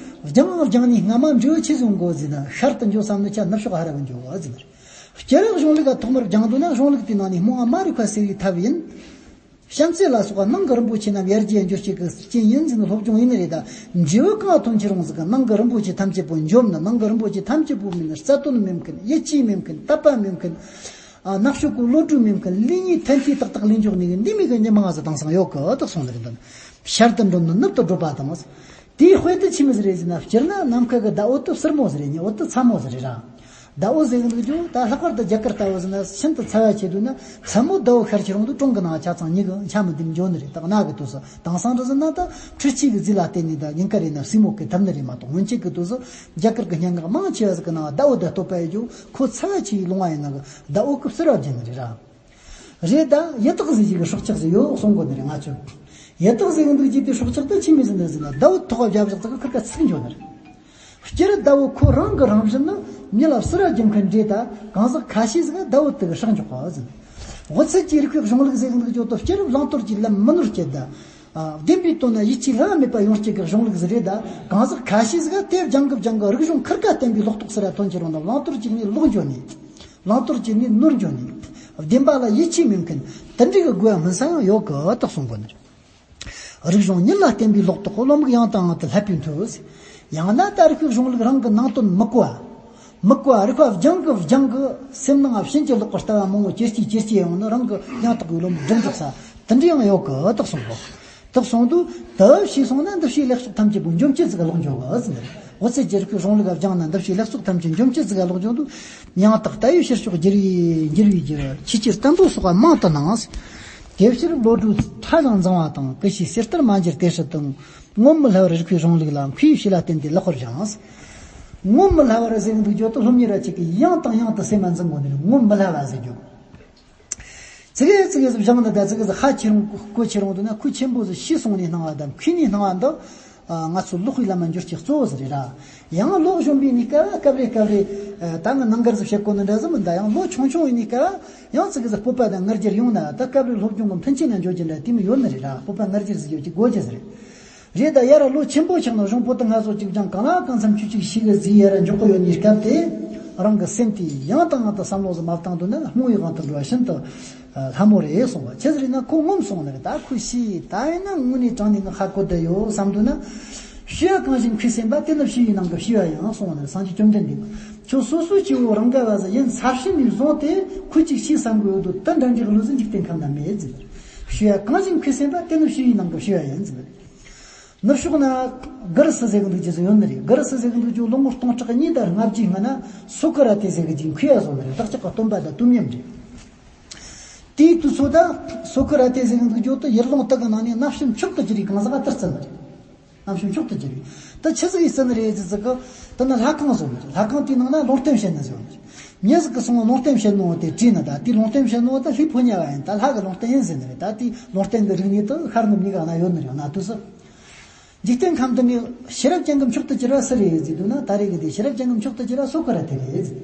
སྦྱང་སྦྱང་ནས་སྔ་མ་འབྲས་བུ་ཆི་ཟིག་འགོ་ཟེར་ན་ཤར་དུ་འགྱོ་བསམ་ནི་ཆ་ནུབ་ཕྱོགས་ཧ་ར་བུ་འགྱོ་བ་ཟེར་ནི། སྤྱིར་གཞུང་ལུགས་ཀ་ཐོག་མར་སྦྱང་འདུག་ན་གཞུང་ལུགས་དེའི་ནང་ནས་རྨོངས་པ་མ་རིག་པ་སེལ་བའི་ཐབས་ཡིན། བྱམས་བརྩེ་ལ་སོགས་པ་ནང་གི་རིན་པོ་ཆེ་རྣམས་ཡར་རྒྱས་འགྱུར་བྱེད་ཀྱི་རྐྱེན་ཡིན་ཟེར་ནས་སློབ་སྦྱོང་ཡིན་ནི་རེད། ད་འབྲས་བུ་གང་ཐོན་ཁྱེར་རུང་ཟིག་གི་ནང་གི་རིན་པོ་ཆེ་ཐམས་ཅད་པོ་འཇོམས་ནི། ནང་གི་རིན་པོ་ཆེ་ཐམས་ཅད་པོ་མིན་ནི། རྩ་དོན་མེད་མཁན། ཡིད་ཆེས་མེད་མཁན། དད་པ་མེད་མཁན། ཨ་ནག་ཕྱོགས་ཀྱི་བློ་གྲོས་མེད་མཁན། ལས་ཉེས་ཐན་ཐའི་ཏག་ཏག་ལས་འཇོག་ནི་གི་འདི་མི་གི་མྱི་མང་ཟིག་དེང་སང་ཡོད་གི་དག་གསུངས་ནི་རེད། ད་ཤར་དུ་འགྲོ་ནི་ནུབ་ཏུ་བགྲོད་པ་དང་། དེའི་དཔེ་དེ་ཆི་མོ་ཟིག་རེད་ཟེར་ན། སྤྱིར་ན་ནམ་མཁའ་གི་ཟླ་འོད་དེ་སེར་མོ་ཟིག་རེད། ཉི་འོད་དེ་ཚ་མོ་ཟིག་རེད་ར། ཟླ་འོད་ཟེར་གི་འདུག་རྒྱུ་ད་ལྷག་པར་དུ་རྒྱ་གར་ལྟ་བུ་ཟེར་ན་ཤིན་ཏུ་ཚ་བ་ཆེ་དུས་ན་མཚན་མོ་ཟླ་འོད་ཤར་ཁྱེར་རུང་དུ་གྲོང་གི་ནང་ཆ་ཚང་ཉི་གི་ཆ་མི་འདེམ་འགྱོ་ནི་རེད། ད་གནའ་གི་དུས་སུ་དེང་སང་འདྲ་ཟེར་ན་ད་འཕྲུལ་ཆས་གི་རྫས་ལ་བརྟེན་ནས་ད་ཉིན་དཀར་རེད་ན་སྲས་མོ་གི་ཐབས་ནི་རེད་མ་གཏོགས། སྔོན་ཆད་གི་དུས་སུ་རྒྱ་གར་གི་སྙན་ངག་མང་ཆེ་བ་ཟིག་གི་ནང་ཟླ་འོད་དང་བསྟོད་པ་ཡོད་རྒྱུ། ཁོ་ཚ་བ་ཆེ་བའི་ལུང་བ་ཡིན་ན་གི་ཟླ་འོད་གི་སེར་བ་བརྒྱུད་ནི་རེད་ར། རེད། ད་ཡི་དྭགས་ཟེར་གྱི་གི་སྲོག་ཆགས་ཟིག་ཡོད་གསུང་གོ་ནི་རེད། ང་ཚོས་ཡི་དྭགས་ཟེར་གི་འདུག་རྒྱུ་དེ་སྲོག་ཆགས་དེ་ཆི་མོ་ཟིག་འདུག་ཟེར་ན། ཟླ་འོད་ཐོག་བཞག་བཞག་ཟིག་གི་ཁིར་ཀ་ཚིག་འགྱོ་ནི་རེད། སྤྱིར་ཟླ་འོད་ཁོ་རང་གི་རང་བཞིན་ནི་མྱི་ལ་བསུ་ར་རྒྱུ་མཁན་འདྲེ། ད་གང་ཟག་ཁ་ཤས་ཟིག་ཟླ་འོད་དེ་གི་སྲོག་འཇོག་པ་ཟིག། དབུ་ཚད་ཀྱི་རིག་པའི་གཞུང་ལུགས་ཟེར་གི་འདུག་རྒྱུ་དེ་སྤྱིར་བླང་དོར་གྱི་ལམ་མི་ནོར་སྐྱེད་ད། ཨ། བདེན་པའི་དོན་ན་ཡིད་ཆེས་བསླུ་བ་མེད་པ་ཡོང་སྐྱེད་གི་གཞུང་ལུགས་ཟིག་རེད། ད་གང་ཟག་ཁ་ཤས་ཟིག་དེ་སྦྱང་གི་སྦྱང་གི་རིག་གཞུང་ཁིར་ཀ་བསྟན་པའི་ལོག་རྟོག་སེ་ར་ཐོན་ཁྱེར་རུང་དང་། བླང་དོར་གྱི་གནས་ལོག་འགྱོ་ནས། བླང་དོར་གྱི་གནས་ནོར་འགྱོ་ནས། བདེན་པ་ལ་ཡིད་ཆེས་མེད་མཁན་དེ་འདྲ་གི་དགོས་པ་མིན་ས་ཡང་ཡོད་གི་དག་གསུང་གོ་ནི་རེད། རིག་གཞུང་ཉིད་ལ་བརྟེན་པའི་ལོག་རྟོག་གི་བློ་མིག་ཡང་དང་ཡང་དུ་བསླད་པའི་མཐུས། ཡང་ན་ད་རིག་པའི་གཞུང་ལུགས་རང་གི་ནང་དོན་མི་གོ་བ། མི་གོ་བ་རིག་པ་སྦྱང་གི་སྦྱང་གི་སེམས་ནང་ཕྱིན་ཅི་ལོག་གི་ལྟ་བ་མང་བོ་ཇེ་སྐྱེ་ཇེ་སྐྱེ་ཡོང་ནི་རང་གི་ཡང་དག་པའི་བློ་མིག་སྒྲིམ་འཇོག་ས་དེ་འདྲ་ཡང་ཡོད་གི་དག་གསུང་གོ། དེ་གསུངས་དུས་དེ་ཤེས་སོང་ན་འདི་ཕྱིའི་ལེགས་ཕྱོགས་ཐམས་ཅད་པོ་འཇོམས་བྱེད་ཟིག་ལོག་འགྱོ་གི་ཟེར་ནས། འོ་ཚེ་རྒྱལ་རིག་པའི་གཞུང་ལུགས་སྦྱངས་ན་འདི་ཕྱིའི་ལེགས་ཕྱོགས་ཐམས་ཅད་འཇོམས་བྱེད་ཟིག་ལོག་འགྱོ་དུས། མྱང་སྟག་ལྟ་བའི་ཕྱིར་ཕྱོགས་འགྱུར་བའི་འགྱུར་བའི་རྒྱུ། ཆེས་ཆེར་བརྟན་པོ་གསོག་པ་མང་དུ་སྣང་། དེ་ཕྱིར་བློ་གྲོས་ཕྲ་ཞིང་མཛངས་པ་དང་། ཀུ་ཤའི་གསེར་ལྟར་མ་འགྱུར་དེ་སྲིད་དུ། ངོམས་མི་སླ་བར་རིག་པའི་གཞུང་ལུགས་ལ། མཁས་པའི་ཞི་ལ་བརྟེན་ཏེ་ལེགས་པར་སྦྱངས། ངོམས་མི་སླ་བར་ཟེར་གི་འདུག་རྒྱུ་དེ་སློབ་གཉེར་ར་ཅིག་གིས་ཡང་དང་ཡང་དུ་སེམས་ལ་འཛིན་དགོས་ནི་རེད། ངོམས་མི་སླ་བ་ཟེར་རྒྱུ། ཙི་གེ་ཙི་གེ་ཟིག་སྦྱངས་ནི་ད་ཙི་གེ་ཟིག་ཧ་ཆེ་རུང་གོ་ཆེ་རུང་དུ་ན་ཁུ་ཆེན་པོ་ཟིག་ཤེས་སོང་ནས་སྣང་བ་དང་མཁས་ནས་སྣང་བ་འདི། ང་ཚོ་ལོག་པའི་ལམ་མ་འགྱུར་གྱི་གཙོ་བོ་ཟིག་རེད་ར། ཡང་ལོག་གཞོན་པའི་ནི་སྐབས་སྐབས་རེ་སྐབས་རེ། ད་ང་ནང་འགལ་ཟིག་བྱེད་དགོས་ནི་འདྲ་ཟིག་མིན། ད་ཡང་ལོ་ཆུང་ཆུང་ཡིན་ནི་སྐབས་ཡང་ཙི་གི་ཟིག་སྤོབས་པ་དང་ང་རྒྱལ་ཡོང་ན། ད་སྐབས་རེ་སློབ་སྦྱོང་གི་མཐུན་རྐྱེན་ན་འཇོག་རྒྱུ་འདྲ་དེ་མི་ཡོད་ནི་རེད་ར། སྤོབས་པ་ང་རྒྱལ་ཟིག་ཡོད་ཀྱི་དགོས་རྒྱུ་ཟིག་རེད། རེད། ད་ཡར་ལོ་ཆེན་པོ་ཆགས་ནོ་གཞུང་པོ་ཏི་ང་ཚོ་གཅིག་ཀྱང་གང་ལ་གང་འཚམ་ཆུ་གཅིག་ཤིག་གི་ཟིག་ཡར་འཇོག་གི་ཡོད་ནི་སྐབས་དེ། རང་གི་སེམས་དེ་ཡང་དང་ཡང་དུ་བསམ་བློ་ཟིག་མ་བཏང་འདུག་ན་རྨོངས་པའི་དབང་དུ་འགྲོ་བ་ཤིན་ཏུ་ལྷ་མོ་རེད་གསུངས་པ། ཆི་ཟིག་རེད་ན་ཁོ་ངོམས་སོང་ནི་རེད། ད་ཁོས་ཤེས། ད་ཡིན་ན་དངོས་གནས་དྲང་གནས་ང་ཧ་གོ་བསྡད་ཡོད་བསམ་འདུག་ན། བྱིས་པ་གང་ཞིག་མཁས་སེམས་པ། དེ་ནི་བྱིས་པའི་ནང་གི་བྱིས་པ་ཡིན་གསུངས་ནི་རེད། སངས་རྒྱས་བཅོམ་ལྡན་འདས་ཁྱོད་སོ་སོའི་སྐྱེ་བོ་རང་དགའ་བ་ཟིག་ཡིན་ཚར་ཕྱིན་ནས་བཟུང་སྟེ་ཁོས་ཅིག་ཤེས་བསམ་གི་ཡོད་དོ། དེ་འདྲ་འདྲའི་བློ་ཟིག་འཇིག་རྟེན་ཁམས་ན་མེད་ཟེར། བྱིས་པ་གང་ཞིག་མཁས་སེམས་པ། དེ་ནི་བྱིས་པའི་ནང་གི་བྱིས་པ་ཡིན་ཟེར། ནུབ་ཕྱོགས་ན་གྷི་རི་སི་ཟེར་གི་འདུག་རྒྱུ་ཟིག་ཡོད་ནི་རེད། གྷི་རི་སི་ཟེར་གི་འདུག་རྒྱུ་ལོ་ངོ་སྟོང་ཕྲག་གཉིས་དང་ལྔ་བརྒྱའི་སྔ་ན་སོ་ཀ་ར་ཏེ་ཟེར་གི་རྒྱུ་མཁས་པ་ཟིག་ཡོད་ནི་རེད། བདག་ཅག་གི་སྟོན་པ་དང་དུས་མཉམ་རེད། དེའི་དུས་ཚོད་ད་སོ་ཀ་ར་ཏེ་ཟེར་གི་འདུག་རྒྱུ་དེ་ཡུལ་ལུང་དག་གི་ནང་ནས་རྣམ་དཔྱོད་མཆོག་ཏུ་གྱུར་པའི་གང་ཟག་ག་དེར་བརྩི་ནི་རེད། རྣམ་དཔྱོད་མཆོག་ཏུ་གྱུར་པའི། ད་ཆི་ཟིག་ཡིས་བརྩི་ནི་རེད་ཟེར་ཟིག་གི། དེ་ནི་ལྷ་ཁང་བཟོ་ནི་རེད། ལྷ་ཁང་དེའི་ནང་ན་ལུང་བསྟན་བྱེད་ནི་བཟོ་ནི་རེད། མྱི་ཟིག་གིས་སོང་ལུང་བསྟན་བྱེད་ནོ་དེ་བྲིས་ནི། ད་དེའི་ལུང་བསྟན་བྱེད་ནོ་ད་ལྷའི་ཕོ་ཉ་བ་ཡིན། ད་ལྷ་གི་ལུང་བསྟན་ཡིན་ཟེར་ནི་རེད། ད་དེའི་ལུང་བསྟན་གི་རིག་གནས་དེ་ཤར་ནུབ་གཉིས་ཀ་ན་ཡོད་ནི་རེད། ན་དུས་སུ་འཇིག་རྟེན་ཁམས་འདི་ནས་ཤེས་རབ་ཅན་གྱི་མཆོག་ཏུ་གྱུར་པ་སུ་རེད་ཟེར་དུས་ན། ད་རེས་གི་དེ་ཤེས་རབ་ཅན་གྱི་མཆོག་ཏུ་གྱུར་པ་སོ་ཀ་ར་ཏེ་རེད་ཟེར།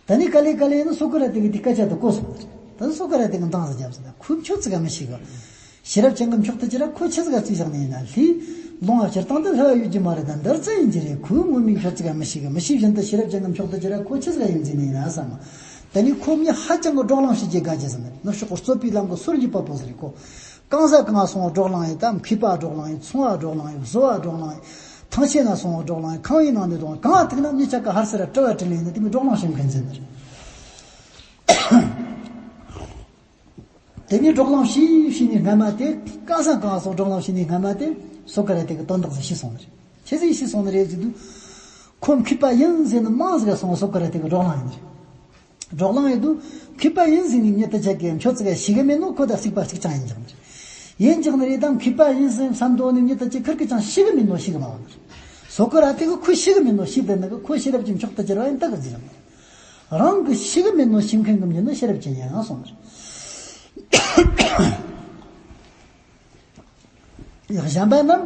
ད་ནི་ག་ལེ་ག་ལེ་ནི་སོ་ཀ་ར་ཏེ་གི་དེ་སྐད་ཆ་དེ་གོ་སོང་། ད་སོ་ཀ་ར་ཏེ་གི་འདང་ཟིག་བརྒྱབ་ཟིན། ད་ཁོས་ཁྱོད་ཙི་ག་མི་ཤེས་གི། ཤེས་རབ་ཅན་གྱི་མཆོག་ཏུ་གྱུར་པ་ཁོ་ཆི་ཟིག་ག་བརྩིས་བཞག་ནི་ཡིན་ན། ལྷའི་ལུང་བ་སྤྱིར་བཏང་དུ་ལྷ་བ་ཡོད་རྒྱུ་མ་རེད། ད་འདིར་ཙི་ཡིན་རྒྱུ་རེད། ཁོས་ངོ་མས་ཁྱོད་ཙི་ག་མི་ཤེས་གི། མི་ཤེས་བཞིན་དུ་ཤེས་རབ་ཅན་གྱི་མཆོག་ཏུ་གྱུར་པ་ཁོ་ཆི་ཟིག་ག་ཡིན་རྒྱུ་ནི་ཡིན་ན་བསམ། ད་ནི་ཁོ་མྱི་ཧ་ཅང་གི་བགྲོ་གླེང་བྱེད་རྒྱུ་དགའ་རྒྱུ་ཟིག་ནི། ནུབ་ཕྱོགས་གི་རྩོད་པའི་ལམ་གི་སོར་འབྱེད་པ་པོ་ཟིག་རེད་ཁོ། གང་ཟག་གང་སོང་བགྲོ་གླེང་ཡིན། ད་མཁས་པ་བགྲོ་གླེང་ཡིན། ཚོང་བ་བགྲོ་གླེང་ཡིན། བཟོ་བ་བགྲོ་གླེང་ཡིན། ཐང་ཆེན་ན་སོང་བགྲོ་གླེང་ཡིན། ཁང་བའི་ནང་ནས་བགྲོ་གླེང་། གང་ཐུག་ན་མྱི་ཆ་ག་ཧར་སེ་ར་དྲི་བ་དྲིས་ལན་ནི་དེ་མི་བགྲོ་གླེང་བྱེད་མཁན་ཟིག་ནི་རེད། དེ་ནས་བགྲོ་གླེང་བྱས་བྱས་ནས་སྔ་མ་དེ། གང་ཟག་གང་སོང་བགྲོ་གླེང་བྱས་ནས་སྔ་མ་དེ་སོ་ཀ་ར་ཏེ་གི་དོན་དག་ཟིག་ཤེས་སོང་ནི་རེད། ཆི་ཟིག་ཤེས་སོང་ནི་རེད་ཟེར་དུས། ཁོ་མཁས་པ་ཡིན་ཟེར་ནི་མང་ཟིག་ག་སོང་སོ་ཀ་ར་ཏེ་གི་བགྲོ་གླེང་ཡིན་ནི་རེད། བགྲོ་གླེང་ཡོད་དུས་མཁས་པ་ཡིན་ཟེར་ནས་མྱི་དེ་ཆ་གིས་ཁྱོད་ཙི་ག་ཤེས་གི་མེད་ནོ་ཁོ་ད་རྩིག་པ་གཅིག་ཀྱང་ཡིན་ཀྱང་ནི་རེད། ཡིན་ཀྱང་ནི་རེད། ད་མཁས་པ་ཡིན་ཟེར་བསམ་དོ་ནི་མྱི་དེ་ཆ་ཁིར་གི་ཅང་ཤེས་གི་མེད་ནོ་ཤེས་གི་མ་བ་ནི་རེད། སོ་ཀ་ར་ཏེ་གི་ཁོས་ཤེས་གི་མེད་ནོ་ཤེས་བསྡད་ནི་གི་ཁོ་ཤེས་རབ་ཀྱི་མཆོག་ཏུ་གྱུར་པ་ཡིན་ད་གི་ཟེར་རང་གི་ཤེས་གི་མེད་ནོ་ཤེས་མཁན་གི་མྱི་ནི་ཤེས་རབ་ཅན་ཡིན་ཡང་སོང་ནི་རེད། གཞན་པ་རྣམས་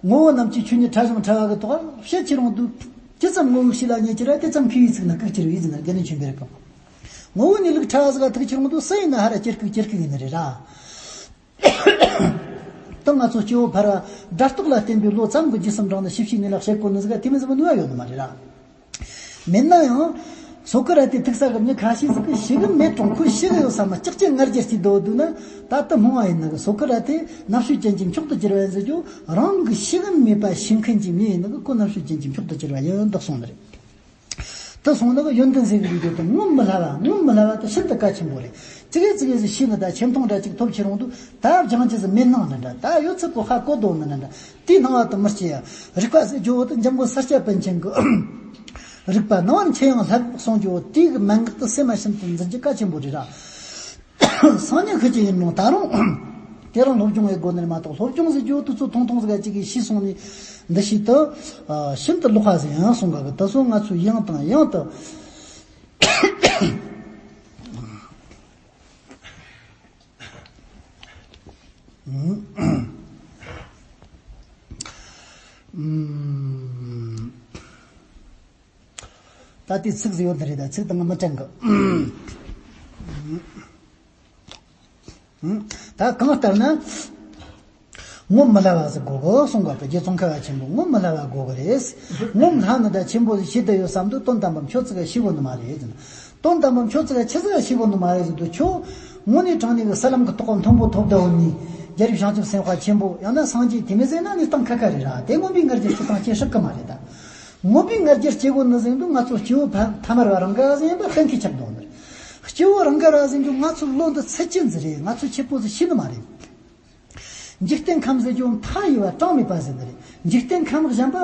ངོ་བོ་རྣམས་ཀྱི་ཆོས་ཉིད་ཕྲ་ཞིང་ཕྲ་བ་གི་ཐོག་བཤད་ཀྱི་རུང་དུས། ཇི་ཙམ་ངོ་བོའི་གཤིས་ལ་ཉེ་གྱུར་བ་དེ་ཙམ་མཁས་པའི་ཚིག་ནི་ལྐུགས་གྱུར་བའི་ཟེར་ན་དགེ་འདུན་ཆོས་འཕེལ་གྱིས། ངོ་བོའི་གནས་ལུགས་ཕྲ་བ་ཟིག་ལ་ཐུག་ཀྱི་རུང་དུས་སུ་ཡིན་ན་ཧ་ར་ཅེར་ལྐུགས་ཅེར་ལྐུགས་ཡིན་ནི་རེད་ར། ད་ང་ཚོ་སྐྱེ་བོ་ཕལ་བ་སྒྲ་རྟོག་ལ་བརྟེན་པའི་བློ་ཙམ་གྱིས་རྗེས་སུ་འབྲངས་ནས་ཞིབ་ཞིབ་གནས་ལ་བཤད་དགོས་ནི་ཟིག་ག་དེ་མི་ཟིག་མི་ནུས་པ་ཡོད་ནི་མ་རེད་ར། མིན་ན་ཡང་། སོ་ཀ་ར་ཏེ་ཐུག་ས་གི་མྱི་ཁ་ཤས་ཟིག་གིས་ཤེས་གི་མེད་རུང་ཁོས་ཤེས་གི་ཡོད་བསམ་ན་ལྕག་ཀྱི་ངར་རྒྱུ་རྩིས་འདོད་འདུག་ན། ད་ལྟ་སྨྲ་བ་ཡིན་ན་གི་སོ་ཀ་ར་ཏེ་རྣམ་དཔྱོད་ཅན་གྱི་མཆོག་ཏུ་གྱུར་པ་ཡིན་ཟེར་རྒྱུ་རང་གི་ཤེས་གི་མེད་པ་ཤེས་མཁན་གྱི་མྱི་ཡིན་ན་གི་ཁོ་རྣམ་དཔྱོད་ཅན་གྱི་མཆོག་ཏུ་གྱུར་པ་ཡིན་འདུག་གསུངས་ནི་རེད། དེ་སོང་ན་གི་ཡོན་ཏན་ཟེར་གི་ཡོད་དེ་ངོམས་མི་སླ་བ། ངོམས་མི་སླ་བ་དེ་ཤིན་ཏུ་གལ་ཆེན་པོ་རེད། ཙི་གེ་ཙི་གེ་ཟིག་ཤེས་ནི་ད་ཆེ་མཐོང་འདྲ་ཅིག་ཐོབ་ཁྱེར་འོང་དུས་ད་སྦྱང་རྒྱུ་ཟིག་མེད་སྣང་ནི་འདྲ། ད་ཡོད་ཚད་པོ་ཧ་གོ་འདོད་ནི་འདྲ། དེའི་སྣང་བ་དེ་མི་སྐྱེ་ཡ། རིག་པ་ཟེར་རྒྱུ་བོ་དེ་འཇམ་མགོན་ས་སྐྱ་པཎ་ཆེན་གྱི་རིག་པ་སྣང་བ་ཆེ་ཡང་ལྷག་གསུང་རྒྱུ་བོ་དེའི་གི་མན་ངག་དེ་སེམས་མ་ཤིན་ཏུ་འཛིན་རྒྱུ་གལ་ཆེན་པོ་རེད་ར། སང་ཉིན་ཤི་རྒྱུ་ཡིན་རུང་ད་རུང་དེ་རིང་སློབ་སྦྱོང་ཡེད་དགོས་ནི་མ་གཏོགས། སློབ་སྦྱོང་ཟེར་རྒྱུ་བོ་དེ་ཚོ་ཐུང་ཐུང་ཟིག་ག་ཅིག་གིས་ཤེས་སོང་ནི་འདི་ཞིག་ཏུ་ཤིན་ཏུ་ལོག་པ་ཟིག་ཡང་གསུང་གི་གི། དེ་ཚོ་ང་ཚོས་ཡང་དང་ཡང་དུ། ད་ལྟའི་ཚིག་ཟིག་ཡོད་ནི་རེད། ད་ཚིག་དང་མི་དྲན་གི། ད་གང་ལྟར་ན། ངོམས་མི་སླ་བ་ཟིག་དགོས་གི་གསུང་གི་གི། རྗེ་ཙོང་ཁ་བ་ཆེན་པོས་ངོམས་མི་སླ་བ་དགོས་གི་རེད། ངོམས་སླ་ནི་ད་ཆེན་པོ་ཟིག་ཤེས་བསྡད་ཡོད་བསམ་དུས་དོན་དམ་པར་ཁྱོད་ཙི་ག་ཤེས་གོ་ནི་མ་རེད་ཟེར། དོན་དམ་པར་ཁྱོད་ཙི་ག་ཆི་ཟིག་ག་ཤེས་གོ་ནི་མ་རེད་ཟེར་དུས། ཁྱོད་དངོས་གནས་དྲང་གནས་ཀྱི་ས་ལམ་གྱི་ཐོག་མཐོན་པོ་ཐོབ་བསྡད་ཡོད་ནི། རྒྱལ་བའི་བྱང་ཆུབ་སེམས་དཔའ་ཆེན་པོ་ཡང་ན་སངས་རྒྱས་དེ་མི་ཟེར་ན་གནས་སྟངས་ཁ་ཁ་རེད་ར། དེ་ངོམས་པའི་ང་རྒྱལ་སྐྱེ་སྟངས་སྐྱེ་སྲིད་གི་མ་རེད་ད། ངོམས་པའི་ང་རྒྱལ་སྐྱེ་གོ་ནི་ཟེར་དུས་ང་ཚོ་སྐྱེ་བོ་ཕ་ཐ་མལ་བ་རང་ག་ཟིག་ཡིན་པ་གཏན་འཁེལ་ཆགས་འདུག་ནི། སྐྱེ་བོ་རང་ག་ར་ཟེར་རྒྱུ་ང་ཚོའི་བློ་འདི་ཚད་ཅན་ཟིག་རེད། ང་ཚོས་ཆེ་པོ་ཟིག་ཤེས་ནི་མ་རེད། འཇིག་རྟེན་ཁམས་ཟེར་རྒྱུ་མཐའ་ཡས་པ་གྲངས་མེད་པ་ཟེར་ནི་རེད། འཇིག་རྟེན་ཁམས་གཞན་པ།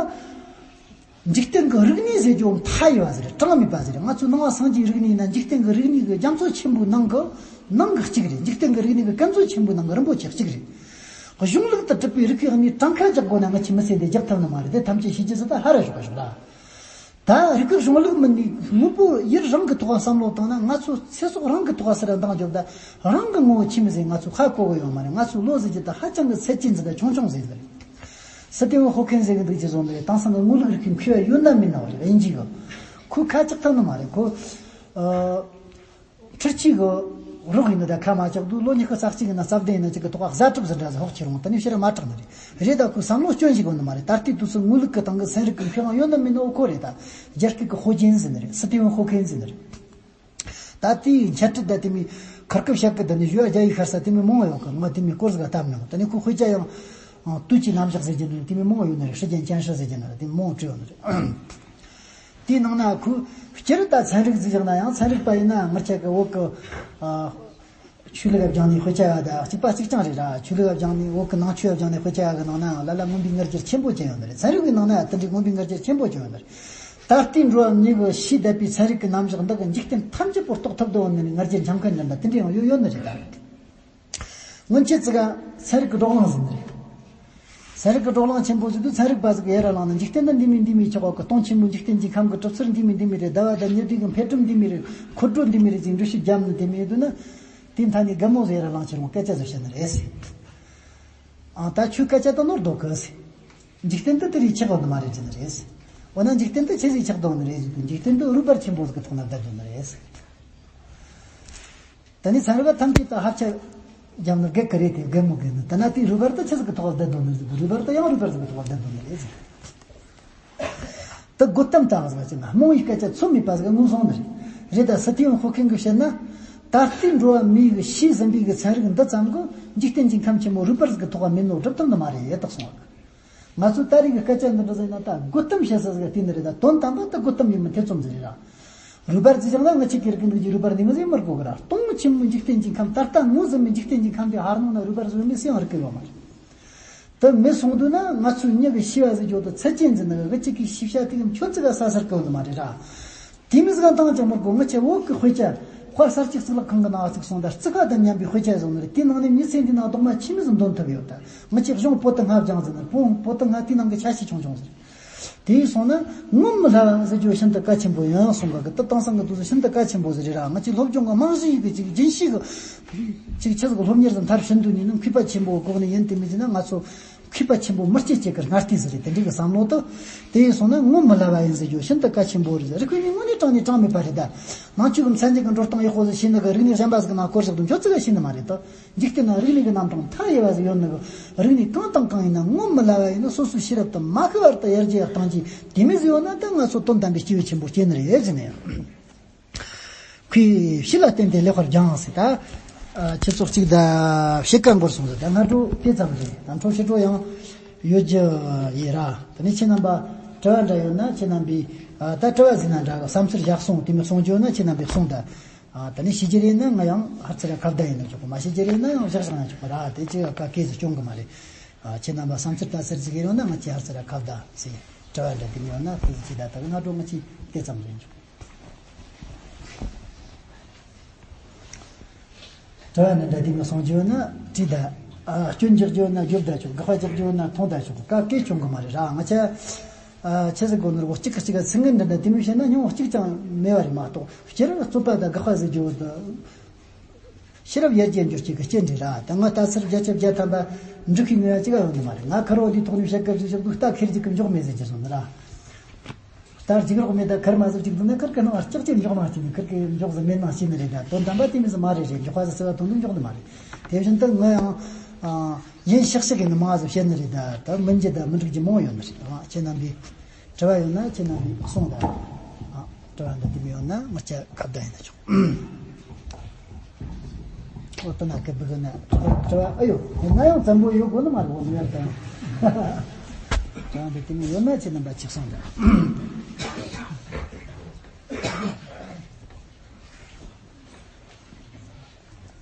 འཇིག་རྟེན་གྱི་རིག་གནས་ཟེར་རྒྱུ་མཐའ་ཡས་པ་ཟིག་རེད། གྲངས་མེད་པ་ཟིག་རེད། ང་ཚོའི་ནང་པ་སངས་རྒྱས་རིག་གནས་ཡིན་ན་འཇིག་རྟེན་གྱི་རིག་གནས་ཀྱི་རྒྱ་མཚོ་ཆེན་པོའི་ནང་གི་ནང་གི་གཅིག་རེད། འཇིག་རྟེན་གྱི་རིག་གནས་ཀྱི་སྐམ་མཚོ་ཆེན་པོའི་ནང་གི་རིན་པོ་ཆེ་གཅིག་རེད། གཞུང་ལུགས་དང་གྲུབ་པའི་རིགས་ཀྱི་གནས་གྲངས་ཀ་རྒྱག་དགོས་ན་ང་ཆོས་མི་ཚེ་འདི་རྒྱག་ཐུབ་ནི་མ་རེད། དེ་ཐམས་ཅད་ཤེས་རྒྱུ་ཟིག་ད་ཧ་ར་ཞོག་ག་ཞོག་ལ། ད་རིགས་པའི་གཞུང་ལུགས་མིན་ནི་དངོས་པོ་ཡུལ་རང་གི་ཐོག་བསམ་བློ་བཏང་ན། ང་ཚོ་ཚེ་སྲོག་རང་གི་ཐོག་ཟེར་ར་འདང་རྒྱོབ་ད། རང་གི་ངོ་བོ་ཆི་མོ་ཟིག་ང་ཚོ་ཧ་གོ་གི་ཡོད་མ་རེད། ང་ཚོའི་བློ་ཟེར་རྒྱུ་ད་ཧ་ཅང་གི་ཚད་ཅན་ཟིག་ད་ཆུང་ཆུང་ཟིག་རེད། སི་ཏེ་ཝན་ཧོ་ཁེན་ཟེར་གི་འདུག་ཅེས་བཟོ་འདི་དེང་སང་གི་ངོ་ལོག་རིགས་ཀྱི་མཁས་པ་ཡོད་ན་མིན་ན་བ་རེད། དབྱིན་ཇི་གི་ཁོ་ཁ་བཅག་ཐུབ་ནི་མ་རེད། ཁོ་ཨ། འཕྲུལ་ཆས་གི་རོགས་ཡིན་ནི་ད་ཁ་མ་བཅག་དུས་ལོ་ཉི་ཤུ་རྩ་གཅིག་ཡིན་ན་རྩ་བདུན་ཡིན་ན་ཅིག་གི་ཐོག་ག་གཟའ་གྲུབ་ཟིན་འདྲ་ཟིག་ཧོག་ཁྱེར་འོང་། དེ་ནས་ཕྱིར་མ་གྲགས་ནི་རེད། རེད་ད་ཁོས་བསམ་བློ་སྐྱོན་ཞིག་ཡོད་ནི་མ་རེད། ད་ལྟའི་དུས་སུ་ངོ་ལོག་གི་སྟེང་གི་ཚན་རིག་གི་མཁས་དབང་ཡོད་ན་མིན་ན་འོ་ཁོ་རེད། ད་རྒྱ་སྐད་གི་ཧོ་ཅན་ཟེར་ནི་རེད། སི་ཏེ་ཝན་ཧོ་ཁེན་ཟེར་ནི་རེད། ད་ལྟའི་འཆད་ཁྲིད་ད་དེ་མོ་ཁུར་ཁུར་བཤད་གི་ད་ནི་ཞུ་བ་རྒྱ་ཡིག་ཤར་ས་དེ་མོ་མང་བ་ཡོད་གི། ང་དེ་མོ་སྐོར་ཟིག་བལྟས་མྱོང་། ད་ནི་ཁོ་དཔེ་ཆ་ཡང་དུས་ཀྱི་རྣམ་གཞག་ཟེར་གྱི་འདུག་དེ་མོ་མང་བ་ཡོད་ནི་རེད། 时间简史 ཟེར་གྱི་ནི་རེད། དེ་མོ་མང་བ་བྲིས་ཡོད་ནི་རེད། དེའི་ནང་ན་ཁོས་སྤྱིར་ད་ཚན་རིག་ཟིག་བཞག་ན་ཡང་ཚན་རིག་པ་ཡིན་ན་ང་ཆ་གི་བོད་གི་ཨ། ཆོས་ལུགས་ལ་སྦྱངས་ནས་དཔེ་ཆ་ཡ་ད་གཅིག་པ་གཅིག་རྐྱང་རེད་ར། ཆོས་ལུགས་ལ་སྦྱངས་ནས་བོད་གི་ནང་ཆོས་ལ་སྦྱངས་ནས་དཔེ་ཆ་ཡ་གི་ནང་ན་ལ་ལ་མངོན་པའི་ང་རྒྱལ་ཆེན་པོ་ཅན་ཡོད་ནི་རེད། ཚན་རིག་པའི་ནང་ན་ཡ་དེ་འདྲའི་མངོན་པའི་ང་རྒྱལ་ཆེན་པོ་ཅན་ཡོད་ནི་རེད། ད་ལྟའི་འགྲོ་བ་མི་གི་ཤེས་བསྡད་པའི་ཚན་རིག་གི་རྣམ་གཞག་འདི་གི་འཇིག་རྟེན་ཐམས་ཅད་པོ་རྟོགས་ཐུབ་འདོད་ནི་ང་རྒྱལ་འཆང་མཁན་འདྲ་འདྲ་དེ་འདྲ་ཡང་ཡོད་ཡོད་ནི་རེད་ད། སྔོན་ཆད་ཙི་ག་ཚན་རིག་གི་བགྲོ་གླེང་ཟིན་ནི་རེད། ཚན་རིག་གི་བགྲོ་གླེང་ཆེན་པོ་ཟིག་དུས་ཚན་རིག་པ་ཟིག་གི་ཡར་ལངས་ནས་འཇིག་རྟེན་འདི་འདི་མོ་འདི་མོ་ཆགས་གོ་གི། སྟོང་ཆེན་མོ་འཇིག་རྟེན་གྱི་ཁམས་གི་གྲུབ་ཚུལ་འདི་མོ་འདི་མོ་རེད། ཟླ་བ་དང་ཉི་ཟླ་གི་འཕེལ་འགྲིབ་འདི་མོ་རེད། འཁོར་སྒྲོལ་འདི་མོ་རེད་ཅེས་འགྲེལ་བཤད་བརྒྱབ་ནི་དེ་མོ་ཡོད་དུས་ན། དེའི་མཐའ་ནས་རྒན་མོ་ཟིག་ཡར་ལངས་ཕྱིར་འོང་སྐད་ཆ་ཟིག་བཤད་ནི་རེད་ཟེར། ཨང་ད་ཁྱོད་སྐད་ཆ་དེ་ནོར་འདུག་གི་ཟེར། འཇིག་རྟེན་དེ་དེ་རིགས་ཆགས་ཡོད་ནི་མ་རེད་ཟེར་ནི་རེད་ཟེར། འོ་ན་འཇིག་རྟེན་དེ་ཆི་ཟིག་ཆགས་འདུག་ནི་རེད་ཟེར་དུས་འཇིག་རྟེན་དེ་རུས་སྦལ་ཆེན་པོ་ཟིག་གི་ཐོག་ན་བསྡད་འདུག་ནི་རེད་ཟེར། ད་ནི་ཚན་རིག་པ་ཐམས་ཅད་ད་ཧབ་ཆ་རྒྱབ་ནི་རྒན་གི་རེད་དེ། རྒན་མོ་རྒན་ནི་ད་ན་དེའི་རུས་སྦལ་དེ་ཆི་ཟིག་གི་ཐོག་ལ་བསྡད་འདུག་ནི་ཟེར་དུས་རུས་སྦལ་དེ་ཡང་རུས་སྦལ་ཟིག་གི་ཐོག་ལ་བསྡད་འདུག་ནི་རེད་ཟེར། ད་དགོད་གཏམ་ཙམ་ཟིག་བྱས་ན་རྨོངས་པའི་སྐད་ཆ་ཚོད་མེད་པ་ཟིག་ངོས་བཟུང་ནི་རེད། རེད་ད་སི་ཏེ་ཝན་ཧོ་ཁེན་གིས་བཤད་ན། ད་ལྟའི་འགྲོ་བ་མིའི་གི་ཤེས་ཟིན་པའི་གི་ཚན་རིག་འདི་ཙམ་གིས་འཇིག་རྟེན་གྱི་ཁམས་ཆེན་མོ་རུས་སྦལ་ཟིག་གི་ཐོག་མེད་ནོ་སྒྲུབ་ཐུབ་ནི་མ་རེད་ད་གསུངས་པ། ང་ཚོ་ད་རེས་ཀྱི་སྐད་ཆ་འདི་འདྲ་ཟེར་ན་ད་དགོད་གཏམ་བཤད་ས་ཟིག་བལྟས་ནི་རེད། ད་དོན་དམ་པ་ད་དགོད་གཏམ་ཡིན་མིན་ཐེ་ཚོམ་ཟིག་རེད་ར། རུས་སྦལ་ཟེར་ཀྱང་ན་ང་ཆི་ཀིར་ཀི་འདུག་གི་རུས་སྦལ་ནི་མི་ཟེར་མི་དགོས་གི་ར། སྟོང་ཆེན་མོ་འཇིག་རྟེན་གྱི་ཁམས་ད་ལྟ་ངོས་ཟིན་མི་འཇིག་རྟེན་གྱི་ཁམས་དེ་ཧར་ནང་ན་རུས་སྦལ་ཟེར་མི་སུ་ཡང་རིག་གི་ཡོད་མ་རེད། དེ་མེད་སོང་དུས་ན་ང་ཚོའི་མྱི་གི་ཤེས་པ་ཟེར་རྒྱུ་དེ་ཚད་ཅན་ཟིན་ན་གི་གཅིག་གི་ཤེས་བྱ་དེ་གི་ཁྱོད་ཅི་ག་ས་སར་གི་ཡོད་ནི་མ་རེད་ར། དེ་མི་ཟིག་ག་བཏང་ཀྱང་མི་དགོས། ང་ཆེ་བོད་ཀྱི་དཔེ་ཆ་དཔར་གསར་བཅུག་གཙུག་ལག་ཁང་གི་ནང་བཅུག་སོང་། ད་རྩི་ཁ་དང་མཉམ་པའི་དཔེ་ཆ་བཟོ་ནི་རེད། དེའི་ནང་ནས་མི་ཚེ་འདི་ནང་རྡོག་མ་ཆི་མི་ཟིག་འདོན་ཐུབ་ཡོད། ད་ང་ཆེ་གཞུང་པོ་ཏི་ལྔ་སྦྱངས་ཟིན་ནི། པོ་པོ་ཏི་ལྔ་དེའི་ནང་གི་ཆ་ཤས་ཆུང་ཆུང་ཟིག་དེ་སོང་ན་ངོ་མི་ལྷ་བ་ཟེར་རྒྱུ་ཤིན་ཏུ་གལ་ཆེན་པོ་ཡིན་གསུང་གི། དེ་དེང་སང་གི་དུས་སུ་ཤིན་ཏུ་གལ་ཆེན་པོ་ཟིག་རེད་ར། ང་ཚོའི་སློབ་སྦྱོང་གི་རྨང་གཞི་ཡི་གི་ཅིག་རྒྱུན་ཤེས་གི་ཅིག་ཆི་ཟིག་གི་སློབ་གཉེར་ཟིག་མཐར་ཕྱིན་དུས་ནས་ནི་མཁས་པ་ཆེན་པོ་གོ་ནི་ཡིན། དེ་མི་ཟེར་ན་ང་ཚོ་མཁས་པ་ཆེན་པོ་མི་སྐྱེ་སྐྱེ་གི་སྔ་ལྟས་ཟིག་རེད། དེ་འདྲའི་གི་བསམ་བློ་དེ། དེ་ཡིན་སོང་ན་ངོ་མི་ལྷ་བ་ཡིན་ཟེར་རྒྱུ་ཤིན་ཏུ་གལ་ཆེན་པོ་རེད་ཟེར། རིག་པའི་མིང་དངོས་གནས་དྲང་ནས་དྲང་མེད་པ་རེད། ད་ནང་ཆོས་གི་མཚན་ཉིད་གི་འགྲོ་སྟངས་ཡག་པོ་ཟིག་ཤེས་ནི་གི་རིག་གནས་གཞན་པ་ཟིག་གི་ནང་སྐོར་ཟིག་དང་ཁྱོད་ཅི་ག་ཤེས་ནི་མ་རེད་ད། འཇིག་རྟེན་ན་རིག་གནས་ཀྱི་རྣམ་གྲངས་མཐའ་ཡས་པ་ཟིག་ཡོད་ནི་གི། རིག་གནས་གང་དང་གང་ཡིན་ན་ངོ་མི་ལ་བ་ཡིན་ན་སོ་སོའི་ཤེས་རབ་དང་མ་ཤི་བར་དུ་ཡར་རྒྱས་ཡག་གཏང་རྒྱུ་དེ་མོ་ཟིག་ཡོད་ན་ད་ང་ཚོ་དོན་དམ་པའི་སྐྱེས་བུ་ཆེན་པོ་སྐྱེས་ནི་རེད་ཟེར་ནས། ཁོས་ཕྱི་ལ་བརྟེན་ཏེ་ལེགས་པར་སྦྱངས་ཟེར། ད་ཁྱེད་ཚོ་གཅིག་ད་ཕྱེད་ཀ་འགོར་སོང་ཟེར། ད་སྔ་དྲོ་དེ་ཙམ་རེད། ད་འཕྲོ་ཕྱི་དྲོ་ཡང་ཡོད་རྒྱུ་ཡིན་ར། ད་ནི་ཁྱེད་རྣམ་པ་དྲི་བ་འདྲ་ཡོད་ན་ཁྱེད་རྣམ་པས་ད་དྲི་བ་ཟིན་ན་འདྲ་གི། བསམ་ཚུལ་བཞག་སོང་དེ་མོ་གསུང་རྒྱུ་ཡོད་ན་ཁྱེད་རྣམ་པས་གསུངས་ད། ཨ། ད་ནི་ཤེས་ཀྱི་རེད་ན་ང་ཡང་ཧར་ཚུར་ཁ་བརྡ་ཡིན་ན་ཆོག་གི། མ་ཤེས་ཀྱི་རེད་ན་ཡང་བཞག་བཞག་ན་ཆོག་གི་ར། དེ་ཅི་ཡང་ག་གེ་ཟིག་སྐྱོན་གི་མ་རེད། ཨ། ཁྱེད་རྣམ་པ་བསམ་ཚུལ་ལྟ་ཚུལ་ཟིག་ཡོད་ན་ང་ཅི་ཧར་ཚུར་ཁ་བརྡ་ཟེར། དྲི་བ་འདྲ་དེ་མི་ཡོང་ན་དེ་ཅི་ད་ད་གི་སྔ་དྲོ་ང་ཅི་དེ་ཙམ་རེད་ཆོག་དྲི་བ་འདི་འདྲ་དེ་མི་གསུང་རྒྱུ་ཡོད་ན་དྲིས་ད། ཨ། སྐྱོན་རྒྱག་རྒྱུ་ཡོད་ན་བརྗོད་ད་ཆོག་དགག་པ་རྒྱག་རྒྱུ་ཡོད་ན་ཐོངས་ད་ཆོག་ག་གེ་སྐྱོན་གི་མ་རེད་ར། ང་ཅི། ཨ། ཆི་ཟིག་གོ་ནོར་བོ་གཅིག་གི་གཅིག་ག་ཚིག་ངན་འདྲ་འདྲ་དེ་མོ་བཤད་ན་སྙིང་བོ་གཅིག་ཀྱང་མེད་པ་རེད་མ་གཏོགས། སྤྱིར་རྩོད་པ་དང་དགག་པ་ཟེར་རྒྱུ་དང་། ཤེས་རབ་ཡར་རྒྱས་འགྱུར་བྱེད་ཀྱི་རྐྱེན་རེད་ར། ད་ང་ལྟ་ཚུལ་བརྒྱ་ཆ་བརྒྱ་ཐམ་པ་འགྲིག་གི་ངོས་གཅིག་ག་ཡོང་ནི་མ་རེད། ང་ཁེར་བོ་འདིའི་ཐོག་ནས་བཤད་སྐབས་སུ་བཞག་དུས་རྟ་ཁེར་གཅིག་གི་མགྱོགས་མེད་ཟེར་གྱི་སོང་ནི་ར། རྟ་རྒྱུག་རོགས་མེད་ད་ཁེར་མ་ཟིག་གཅིག་འདུག་ན་ཁེར་གི་ནང་ལྕགས་ཀྱི་མགྱོགས་ནང་སྐྱེས་ནས་ཁེར་གི་མགྱོགས་ཟིག་མེད་ནང་སྐྱེས་ནི་རེད། ད་དོན་དམ་པ་དེ་མི་ཟིག་མ་རེད། རེད། མགྱོགས་པ་ཟིག་ཟེར་བ་དོན་དུ་མགྱོགས་ནི་མ་རེད། དེ་བཞིན་དུ་ང་ཡང་ཡིན་ཤག་ཤག་གི་ནི་མང་ཟིག་བཤད་ནི་རེད། ད་ད་མིན་རྒྱུ་ད་མི་འགྲིག་རྒྱུ་མང་བོ་ཡོད་ནི་རེད། ད་ཁྱེད་རྣམ་པས་དྲི་བ་ཡོད་ན་ཁྱེད་རྣམ་པས་གསུངས་ད། ཨ། དྲི་བ་འདི་དེ་མི་ཡོང་ན་ང་ཅི་ཁ་བརྡ་ཡིན་ན་ཆོག་འོ་ད་ན་ཀི་བུ་གི་ན་དྲི་བ། ཨ་ཡོ། དེ་ན་ཡང་བཙན་པོ་ཡོད་དགོས་ནི་མ་རེད། འོ་ནི་ཡར་དང་། དྲི་བ་འདི་དེ་མི་ཡོད་ན་ཁྱེད་རྣམ་པ་ཅིག་གསུངས་ད།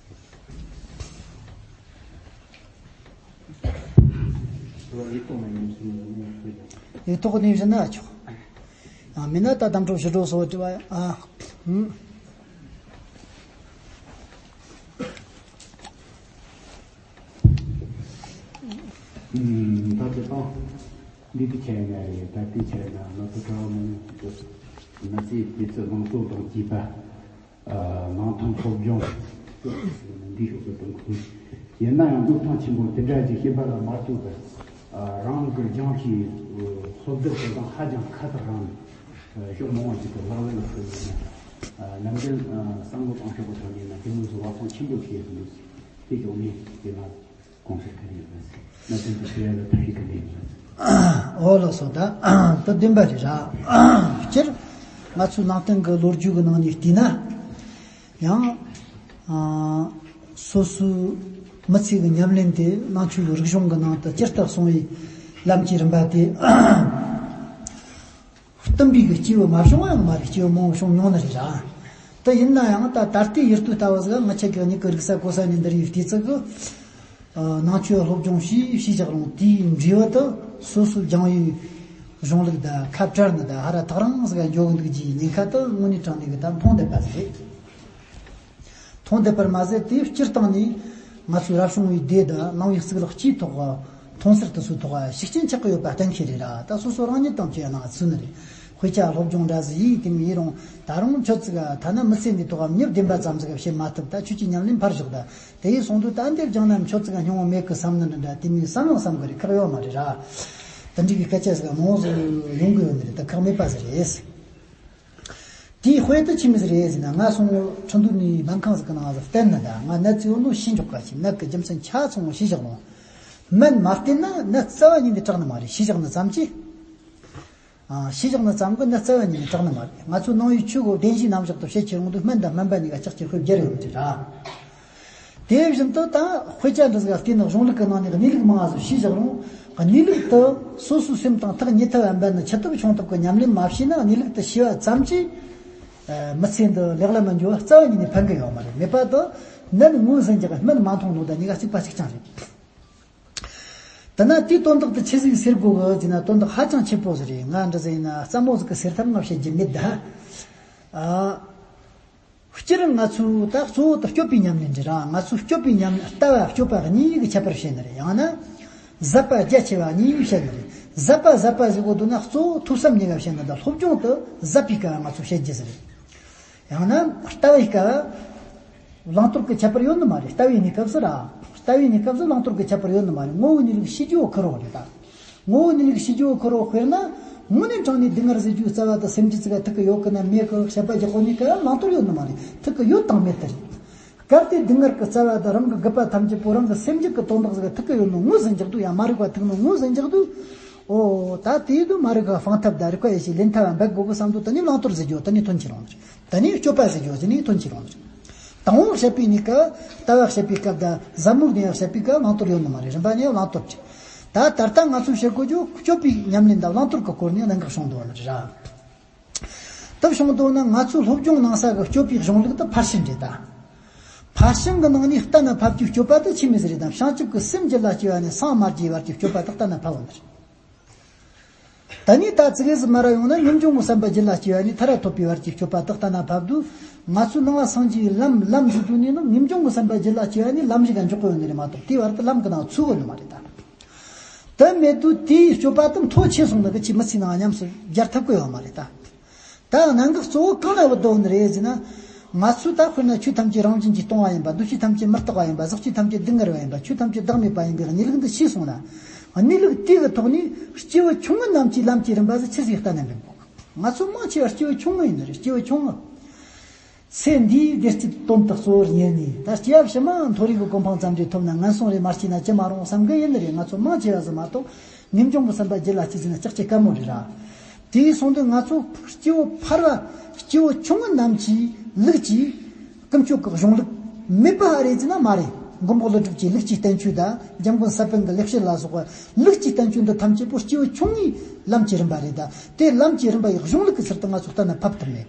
ཡིག་ཐོག་ནས་བཞིན་ན་ཆོག་ཨ། མིན་ན་ད་དམ་ཕྲུག་ཞི་ཁྲོ་སོགས་དྲི་བ། ཨ། ཧུམ། ད་དེ་དང་འདི་དུ་ཆེ་ན་རེད། ད་དེ་ཆེ་ན་ང་ཚོ་གྲྭ་བ་མང་པོ་ང་ཚོའི་དེ་ཚོ་ལང་ཚོ་དང་བཅས་པ། ཨ། ནང་ཐང་སློབ་སྦྱོང་འདི་ཞོག་གི་དང་ཁུལ་ཡིན་ན་ཡང་དངོས་ཐང་ཆེན་པོ་དེ་འདྲ་ཅིག་ཤེས་པ་ལ་མ་ལྟོས་པར། རང་གི་སྦྱང་གི་སློབ་དེབ་དེ་དང་ཧ་ཅང་ཁ་ཐག་རིང་། ཕྱོགས་མང་བ་ཞིག་གི་ལག་ལེན་ལ་བསྟར་ནས་ནས་ལམ་འབྲེལ་བསམ་བློ་བཏང་ཕྱོགས་པ་ཐོག་ནས་ན་དེ་མོ་བཟོ་བ་ཕོན་ཆེན་པོ་ཞིག་ཡོད་འདུག་དེ་ཀྱང་ནི་དེ་ལ་དགོངས་འཆར་ག་རེ་ཡོད་པ་ཟེར་ན་དོན་དུ་ཞུ་ཡ་ལ་ཐབས་ཤེས་ག་རེ་ཡོད་པ་ཟེར། ཨོ་ལགས་སོ། ད་ད་བདེན་པ་རེད་ར། སྤྱིར་ང་ཚོའི་ནང་བསྟན་གྱི་ལོ་རྒྱུས་ཀྱི་ནང་ནས་བལྟས་ན། ཡང་། ཨ། སོ་སོའི་མི་ཚེ་གི་ཉམས་ལེན་དེ་ནང་ཆོས་ཀྱི་རིག་གཞུང་གི་ནང་དུ་ཇི་ལྟར་སོང་བའི་ལམ་གྱི་རིམ་པ་དེ། བསྟུན་པའི་གི་སྐྱེས་བུ་མ་བྱུང་བ་ཡང་མ་རེད། སྐྱེས་བུ་མང་བོ་བྱུང་མྱོང་ནི་རེད་ར། དེ་ཡིན་ན་ཡང་ད་ད་ལྟའི་ཡུལ་དུས་ལྟ་བུ་ཟིག་ང་ཆ་གི་གཉིས་ཀྱི་རིག་ས་གོ་ས་ནས་འདིར་ཡོད་དུས་ཚིག་གི། ནང་ཆོས་སློབ་སྦྱོང་བྱས་བྱས་བཞག་རུང་དེའི་འབྲས་བུ་དུ་སོ་སོའི་སྦྱང་བའི་གཞུང་ལུགས་དང་ཁ་བྲལ་ནི་དང་ཧ་ར་ཐག་རིང་ཟིག་འགྱོ་གི་འདུག་ཅེས་ཉེན་ཁ་དུ་དངོས་གནས་དྲང་གནས་ཀྱི་ད་མཐོང་བསྡད་པ་ཟིག་རེད། མཐོང་བསྡད་པར་མ་ཟད་དེ་སྤྱིར་བཏང་ནས་ང་ཚོའི་རབ་བྱུང་བའི་སྡེ་དང་ནང་བའི་གཙུག་ལག་སྤྱིའི་ཐོག་མཐོང་གསལ་དུ་སོའི་ཐོག་ཤུགས་རྐྱེན་ཆགས་ཀྱི་ཡོད་པ་གཏན་འཁེལ་རེད་ར། ད་སོ་སོ་རང་ཉིད་དང་བཅས་ནང་ཚུད་ནི་རེད། དཔེ་ཆ་སློབ་སྦྱོང་འདྲ་ཟིག་ཡིན་དེ་མིན་ཡིན་རུང་ད་རུང་ཁྱོད་ཚོ་ག་ཐ་ན་མི་ཚེ་འདིའི་ཐོག་ག་མྱི་བདེན་པ་ཙམ་ཟིག་བྱེད་མ་ཐུབ། ད་ཁྱོད་ཀྱི་ཉམས་ལེན་ཕར་ཞོག་ད། དེ་ཡིན་སོང་དུས་ད་འདིར་སྦྱངས་ན་ཁྱོད་ཚོ་ག་སྙིང་བོ་མེད་གི་བསམ་ནི་འདྲ་འདྲ་དེ་མིན་བསམ་ཡང་བསམ་གི་རེད། ཁག་ཡོད་མ་རེད་ར། ད་འགྲིག་གི་སྐད་ཆ་ཟིག་མང་བོ་ཟིག་ཡོང་གི་ཡོད་ནི་རེད། ད་ཁག་མེད་པ་ཟིག་རེད། དེའི་དཔེ་དེ་ཆི་མོ་ཟིག་རེད་ཟེར་ན། ང་སོང་ངོ་ཁྲིན་ཏུའུ་ནས་སྨན་ཁང་ཟིག་གི་ནང་ཟིག་བསྟན་ནི་ད། ང་ནད་ཙི་ཡོད་ནོ་ཤེས་འཇོག་ག་ཞིག་ནད་གི་རྒྱུ་མཚན་ཆ་ཚང་བོ་ཤེས་བཞག་ནོ། སྨན་མ་བསྟེན་ན་ནད་རྩ་བ་ཉིད་ནས་དྲག་ནི་མ་རེད། ཤེས་བཞག་ནི་ཙམ་གྱིས། ཨ། ཤེས་བཞག་ནི་ཙམ་གྱིས་ནད་རྩ་བ་ཉིད་ནས་དྲག་ནི་མ་རེད། ང་ཚོའི་ནང་བའི་ཆོས་གོ་བདེན་བཞིའི་རྣམ་གཞག་ཏུ་བཤད་ཁྱེར་འོང་དུས་སྨན་དང་སྨན་པ་གཉིས་ཀ་ལྕགས་ཀྱི་ཤོབ་རྒྱ་རེ་ཡོད་ཀྱི་ར། དེ་བཞིན་དུ་ད་དཔེ་ཆ་འདི་ཟིག་བལྟས་ན་གཞུང་ལུགས་ཀྱི་ནང་ནས་གནས་ལུགས་མང་ང་ཟིག་ཤེས་བཞག་རུང་། གནས་ལུགས་དེ་སོ་སོའི་སེམས་དང་ཐག་ཉེ་ཐུབ་པ་འབད་ནི་ཆེ་ཐུབ་ཆུང་ཐུབ་ཀྱི་ཉམས་ལེན་མ་བྱས་ན་གནས་ལུགས་དེ་ཤེས་པ་ཙམ་གྱིས། ཨ། མི་ཚེ་འདི་ལེགས་ལ་མི་འགྱུར་བ་རྩ་བ་ཉིད་ནས་ཕན་གི་ཡོད་མ་རེད། མེད་པ་དེ་ནད་ནི་ངོས་ཟིན་རྒྱག་སྨན་མ་འཐུང་ནོ་དང་གཉིས་ཀ་གཅིག་པ་གཅིག་རྐྱང་རེད། དེ་ན་དེའི་དོན་དག་དེ་ཆི་ཟིག་ཟེར་དགོས་གི་ཟེར་ན་དོན་དག་ཧ་ཅང་ཆེན་པོ་ཟིག་རེད། ང་འདྲ་ཟིག་ཡིན་ན་སླ་མོ་ཟིག་གི་ཟེར་ཐབས་ང་བཤད་རྒྱུ་མེད་ད། ཨ། སྤྱིར་ང་ཚོའི་ད་གཙོ་བོ་དེ་སྤྱོད་པའི་ཉམས་ལེན་རེད་ར། ང་ཚོའི་སྤྱོད་པའི་ཉམས་ལེན་ལྟ་བ་སྤྱོད་པ་གཉིས་ཀྱི་ཁྱད་པར་བཤད་ནི་རེད། ཡང་ན་ཟབ་པ་རྒྱ་ཆེ་བ་གཉིས་བཤད་ནི་རེད། ཟབ་པ་ཟབ་པ་ཟེར་གོ་དུས་ན་གཙོ་བོ་ཐོས་བསམ་གཉིས་ཀ་བཤད་ནི་ད། སློབ་སྦྱོང་དེ་ཟབ་པའི་སྐབས་ང་ཚོས་བཤད་རྒྱུ་ཟིག་རེད། ཡང་ན་ལྟ་བའི་སྐབས་བླང་དོར་གྱི་ཁྱད་པར་ཡོད་ནི་མ་རེད། ལྟ་བའི་གནས་སྐབས་སུ་ར། ལྟ་བའི་གནས་སྐབས་སུ་བླང་དོར་གྱི་ཁྱད་པར་ཡོད་ནི་མ་རེད། ངོ་བོའི་གནས་ལུགས་ཤེས་རྒྱུ་བོ་ཁེར་རོ་རེད་ད། ངོ་བོའི་གནས་ལུགས་ཤེས་རྒྱུ་བོ་ཁེར་རོ། དཔེར་ན་དངོས་གནས་དྲང་གནས་སྡུག་བསྔལ་ཟེར་རྒྱུའི་རྩ་བ་དེ་སེམས་རྒྱུད་ཅིག་ག་ཐུག་གི་ཡོད་གི་ན་མེད་གི་དཔྱད་པ་རྒྱག་གོ་ནི་སྐབས་བླང་དོར་ཡོད་ནི་མ་རེད། ཐུག་གི་ཡོད་དང་མེད་དེ་རེད། གལ་ཏེ་སྡུག་བསྔལ་གྱི་རྩ་བ་དེ་རང་གི་རྒུད་པ་ཐམས་ཅད་པོ་རང་གི་སེམས་རྒྱུད་ཀྱི་དོན་དག་ཟིག་ག་ཐུག་གི་ཡོད་ནོ་ངོས་ཟིན་རྒྱག་དུས། ཡང་མ་རིག་པ་ཐུག་ནོ་ངོས་ཟིན་རྒྱག་དུས། ཨོ། ད་དེའི་དུས་མ་རིག་པ་སྤང་ཐབས་དང་རིག་པ་ཡེ་ཤེས་ལེན་ཐབས་འབད་དགོས་གི་བསམ་དུས་དེ་ནས་བླང་དོར་ཟེར་རྒྱུ་དེ་ནས་དོན་ཆེ་རུང་ནི་རེད། དེ་ནས་སྤྱོད་པ་ཟེར་རྒྱུ་དེ་ནས་དོན་ཆེ་རུང་ནི་རེད། དང་པོ་བཤད་པའི་གནས་སྐབས་ལྟ་བ་བཤད་པའི་སྐབས་དང་ཟབ་མོའི་གནས་བཤད་པའི་སྐབས་བླང་དོར་ཡོད་ནི་མ་རེད། རིམ་པ་ནས་བླང་དོར་གྱི། ད་ད་ལྟ་ང་ཚོས་བཤད་དགོས་རྒྱུ་སྤྱོད་པའི་ཉམས་ལེན་དང་བླང་དོར་གྱི་སྐོར་ནས་གནད་འགག་བྱུང་འདུག་ནི་རེད། ད་བྱུང་འདུག་ན་ང་ཚོས་སློབ་སྦྱོང་གནང་ས་གི་སྤྱོད་པའི་གཞུང་ལུགས་དེ་ཕར་ཕྱིན་རེད་ད། ཕར་ཕྱིན་གྱི་ནང་ནས་གཏན་ན་ཕབ་རྒྱུའི་སྤྱོད་པ་དེ་ཆི་མོ་ཟིག་རེད་དམ། བྱང་ཆུབ་ཀྱི་སེམས་རྒྱུད་ལ་སྐྱེ་བ་ནས་སངས་མ་རྒྱས་བར་གྱི་སྤྱོད་པ་དེ་གཏན་ན་ཕབ་བོ་ནི་རེད། ད་ནི་ད་ཙི་གེ་ཟིག་མ་ར་ཡོང་ན་ངེས་འབྱུང་གི་བསམ་པ་རྒྱུད་ལ་སྐྱེ་བ་ནས་མཐར་ཐུག་པའི་བར་གྱི་སྤྱོད་པ་དག་ལྟ་ན་ཕབ་དུས། ང་ཚོའི་ནང་བ་སངས་རྒྱས་ལམ་ལམ་ཟེར་དུས་ནི་ནི་ངེས་འབྱུང་གི་བསམ་པ་རྒྱུད་ལ་སྐྱེ་བ་ནས་ལམ་ཞིག་ག་འཇོག་གི་ཡོད་ནི་རེད་མ་གཏོགས་དེའི་བར་དུ་ལམ་གི་ནང་ཚུད་གི་ཡོད་ནི་མ་རེད་ད། དེ་མེད་དུས་དེའི་སྤྱོད་པ་དེ་མཐོ་ཆེ་སོང་ན་གི་ཆི་མི་ཚེའི་ནང་ཉམས་སུ་སྦྱར་ཐུབ་གི་ཡོད་མ་རེད་ད། ད་གནད་འགག་གཙོ་བོ་གང་ལ་བུད་དོ་ནི་རེད་ཟེར་ན། ང་ཚོས་ད་དཔེར་ན་ཆོས་ཐམས་ཅད་རང་བཞིན་གྱིས་སྟོང་བ་ཡིན་པ། འདུ་བྱེད་ཐམས་ཅད་མི་རྟག་པ་ཡིན་པ། ཟག་བཅས་ཐམས་ཅད་སྡུག་བསྔལ་བ་ཡིན་པ། ཆོས་ཐམས་ཅད་བདག་མེད་པ་ཡིན་པའི་གནས་ལུགས་འདི་ཤེས་སོང་ན། གནས་ལུགས་དེ་གི་ཐོག་ནས་སྐྱེས་བུ་ཆུང་ངུ་རྣམས་ཀྱི་ལམ་གྱི་རིམ་པ་ཟིག་ཆི་ཟིག་གཏན་ནས་འབེབས་དགོས། ང་ཚོ་མང་ཆེ་བ་སྐྱེས་བུ་ཆུང་ངུ་ཡིན་ནི་རེད། སྐྱེས་བུ་ཆུང་ངུ། ཚེ་འདིའི་བདེ་སྐྱིད་དོན་དུ་གཙོ་བོར་གཉེར་ནས། ད་སྐྱེ་བ་ཕྱི་མ་མཐོ་རིས་ཀྱི་གོ་འཕང་ཙམ་རེ་ཐོབ་ན་ངན་སོང་རེ་མ་སྐྱེས་ན་ཅི་མ་རུང་བསམ་གི་ཡིན་ནི་རེད། ང་ཚོ་མང་ཆེ་བ་ཟིག་མ་གཏོགས་ངེས་འབྱུང་གི་བསམ་པ་རྒྱུད་ལ་སྐྱེས་ཟིན་ན་ལྕགས་ཀྱི་དཀའ་མོ་རེད་ར། དེ་ཡིན་སོང་དུས་ང་ཚོ་སྐྱེ་བོ་ཕལ་བ་སྐྱེ་བོ་ཆུང་ངུ་རྣམས་ཀྱི་ལུགས་ཀྱི་ཀུན་སྤྱོད་ཀྱི་གཞུང་ལུགས་མེད་པ་རེད་ཟེར་ན་མ་རེད། མགོན་པོ་ཀླུ་སྒྲུབ་ཀྱི་ལུགས་ཀྱི་བསྟན་བཅོས་དང་འཇམ་མགོན་ས་པཎ་གྱི་ལེགས་བཤད་ལ་སོགས་པ་ལུགས་ཀྱི་བསྟན་བཅོས་འདི་ཐམས་ཅད་པོ་སྐྱེས་བུ་ཆུང་ངུའི་ལམ་གྱི་རིམ་པ་རེད། ད་དེ་ལམ་གྱི་རིམ་པ་ཡི་གཞུང་ལུགས་ཀྱི་ཚུལ་དུ་ང་ཚོ་གཏན་ན་ཕབ་ཐུབ་མེད།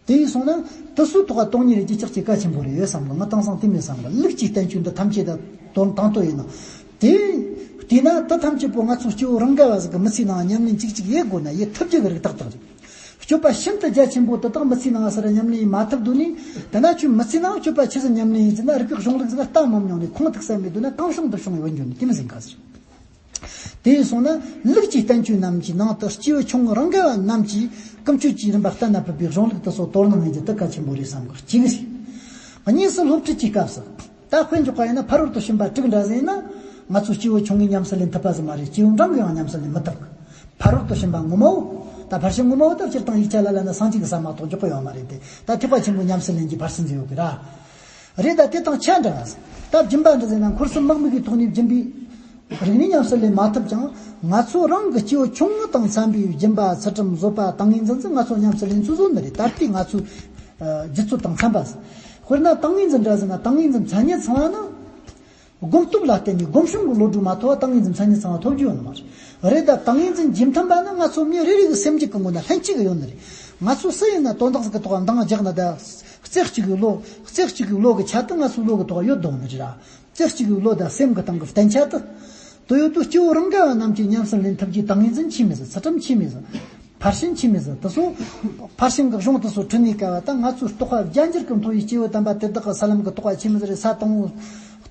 དེ་ཡིན་སོང་ན་དེ་ཚོའི་ཐོག་ག་སྟོང་ཉིད་རེ་ཅིག་ཅག་ཅིག་གལ་ཆེན་པོ་རེད་ཡོད་བསམ་གི། ང་དེང་སང་དེ་མོ་བསམ་གི། ལུགས་ཀྱི་བསྟན་བཅོས་འདི་ཐམས་ཅད་ད་དོན་དང་དོན་ཡིན་ནོ། དེ་བལྟས་ན་དེ་ཐམས་ཅད་པོ་ང་ཚོ་སྐྱེ་བོ་རང་ག་བ་ཟིག་གི་མི་ཚེའི་ནང་ཉམས་ལེན་གཅིག་གཅིག་ཡེད་དགོས་ན་ཡེད་ཐུབ་རྒྱུ་གི་རིགས་ཏག་ཏག་རེད། སྤྱོད་པ་ཤིན་ཏུ་རྒྱ་ཆེན་པོ་དེ་དག་མི་ཚེའི་ནང་ས་ར་ཉམས་ལེན་ཡེད་མ་ཐུབ་དུས་ནི། དེ་ན་ཁྱོད་མི་ཚེའི་ནང་སྤྱོད་པ་ཆི་ཟིག་ཉམས་ལེན་ཡེད་ཟེར་ན་རིགས་ཀྱི་གཞུང་ལུགས་ཟིག་ལ་ལྟ་མ་མྱོང་ནས་ཁུངས་ཐུག་ས་མེད་དུས་ན་གང་བྱུང་དུ་བྱུང་བའི་བུ་འགྱུར་ནི་དེ་མི་ཟིན་ག་ཟེར། དེ་ཡིན་སོང་ན་ལུགས་ཀྱི་བསྟན་བཅོས་རྣམས་ཀྱི་ནང་དུ་སྐྱེས་བུ་ཆུང་ངུ་རང་ག་བ་རྣམས་ཀྱི་ཀུན་སྤྱོད་ཀྱི་རིམ་པ་གཏན་ན་ཕབ་པའི་གཞུང་ལུགས་དེ་ཚོ་དོར་སྣང་ཡིན་རྒྱུ་དེ་གལ་ཆེན་པོ་རེད་བསམ་གི། གཅིག་རེད། གཉིས་སུ་སློབ་ཁྲིད་ཀྱི་སྐབས་སུ། ད་དཔེ་འཇོག་པ་ཡིན་ན་ཕ་རོལ་ཏུ་ཕྱིན་པ་དྲུག་འདྲ་ཟིག་ཡིན་ན། ང་ཚོ་སྐྱེ་བོ་ཆུང་ངུས་ཉམས་སུ་ལེན་ཐུབ་པ་ཟིག་མ་རེད། སྐྱེ་བོ་འབྲིང་གིས་ཡང་ཉམས་སུ་ལེན་མི་ཐུབ། ཕ་རོལ་ཏུ་ཕྱིན་པ་ངོ་མ་བོ། ད་ཕར་ཕྱིན་ངོ་མ་བོ་ད་སྤྱིར་བཏང་ཡིག་ཆ་ལ་ལ་ན་སངས་རྒྱས་ཀྱི་ས་མ་གཏོགས་འཇོག་གི་ཡོད་མ་རེད་དེ། ད་ཐེག་པ་ཆེན་པོ་ཉམས་སུ་ལེན་གྱི་བར་གསུམ་ཟིག་ཡོད་གི་ར། རེད། ད་དེ་དང་ཆ་འདྲ་བ་ཟིག་ད་སྦྱིན་པ་འདྲ་ཟེར་ན་འཁོར་གསུམ་དམག་མི་གི་ཐོག་ནས་སྦྱིན་པའི་རིགས་ནི་ཉམས་སུ་ལེན་མ་ཐུབ་ཀྱང་། ང་ཚོ་རང་གི་སྐྱེ་བོ་ཆུང་ངུ་དང་འཚམ་པའི་སྦྱིན་པ་ཚུལ་ཁྲིམས་བཟོད་པ་ཏིང་ངེ་འཛིན་ཚོ་ང་ཚོ་ཉམས་སུ་ལེན་ཚུལ་བཟོ་ནི་རེད། ད་ལྟའི་ང་ཚོའི་ཨ་རྒྱུད་ཚོད་དང་འཚམ་པ་ཟིག་དཔེར་ན་ཏིང་ངེ་འཛིན་འདྲ་ཟེར་ན། ཏིང་ངེ་འཛིན་མཚན་ཉིད་ཚང་བ་ནི། སྒོམ་སྟོབས་ལ་བརྟེན་ནས་སྒོམ་བྱུང་གི་བློ་གྲོས་མ་ཐོབ་པ་ཏིང་ངེ་འཛིན་མཚན་ཉིད་ཚང་བ་ཐོབ་རྒྱུ་ཡོད་ནི་མ་རེད། རེད། ད་ཏིང་ངེ་འཛིན་རྒྱུན་མཐུན་པ་ནི་ང་ཚོ་མི་རེ་རེ་གི་སེམས་རྒྱུད་ཀྱི་ངོ་ན་ལྷན་སྐྱེས་ཀྱི་ཡོད་ནི་རེད། ང་ཚོ་སུ་ཡིན་ན་དོན་དག་ཟིག་གི་ཐོག་འདང་རྒྱག་ན། ད་རྩེ་གཅིག་གི་བློ། རྩེ་གཅིག་གི་བློ་གི་ཆ་དེ་ང་ཚོའི་བློ་གི་ཐོག་ཡོད་དོ་ནི་རེད་ར། རྩེ་གཅིག་གི་བློ་དང་སེམས་གི་སྟེང་གི་བརྟན་ཆ་དེ། དེ་ཡོད་དུས་སྐྱེ་བོ་རང་ག་བ་རྣམས་ཀྱིས་ཉམས་སུ་ལེན་ཐུབ་རྒྱུའི་ཏིང་ངེ་འཛིན་ཆི་མོ་ཟིག་ཚུལ་ཁྲིམས་ཆི་མོ་ཟིག་ཕར་ཕྱིན་ཆི་མོ་ཟིག་དེ་ཚོ། ཕར་ཕྱིན་གྱི་གཞུང་དེ་ཚོ་ཁྲིད་ནས་སྐབས་ད་ང་ཚོའི་རྟོགས་པ་རྒྱ་འགྱུར་གྱི་མཐོ་བའི་སྐྱེ་བོ་དམ་པ་དེ་དག་གི་ས་ལམ་གྱི་རྟོགས་པ་ཆི་མོ་ཟིག་རེད། ས་དང་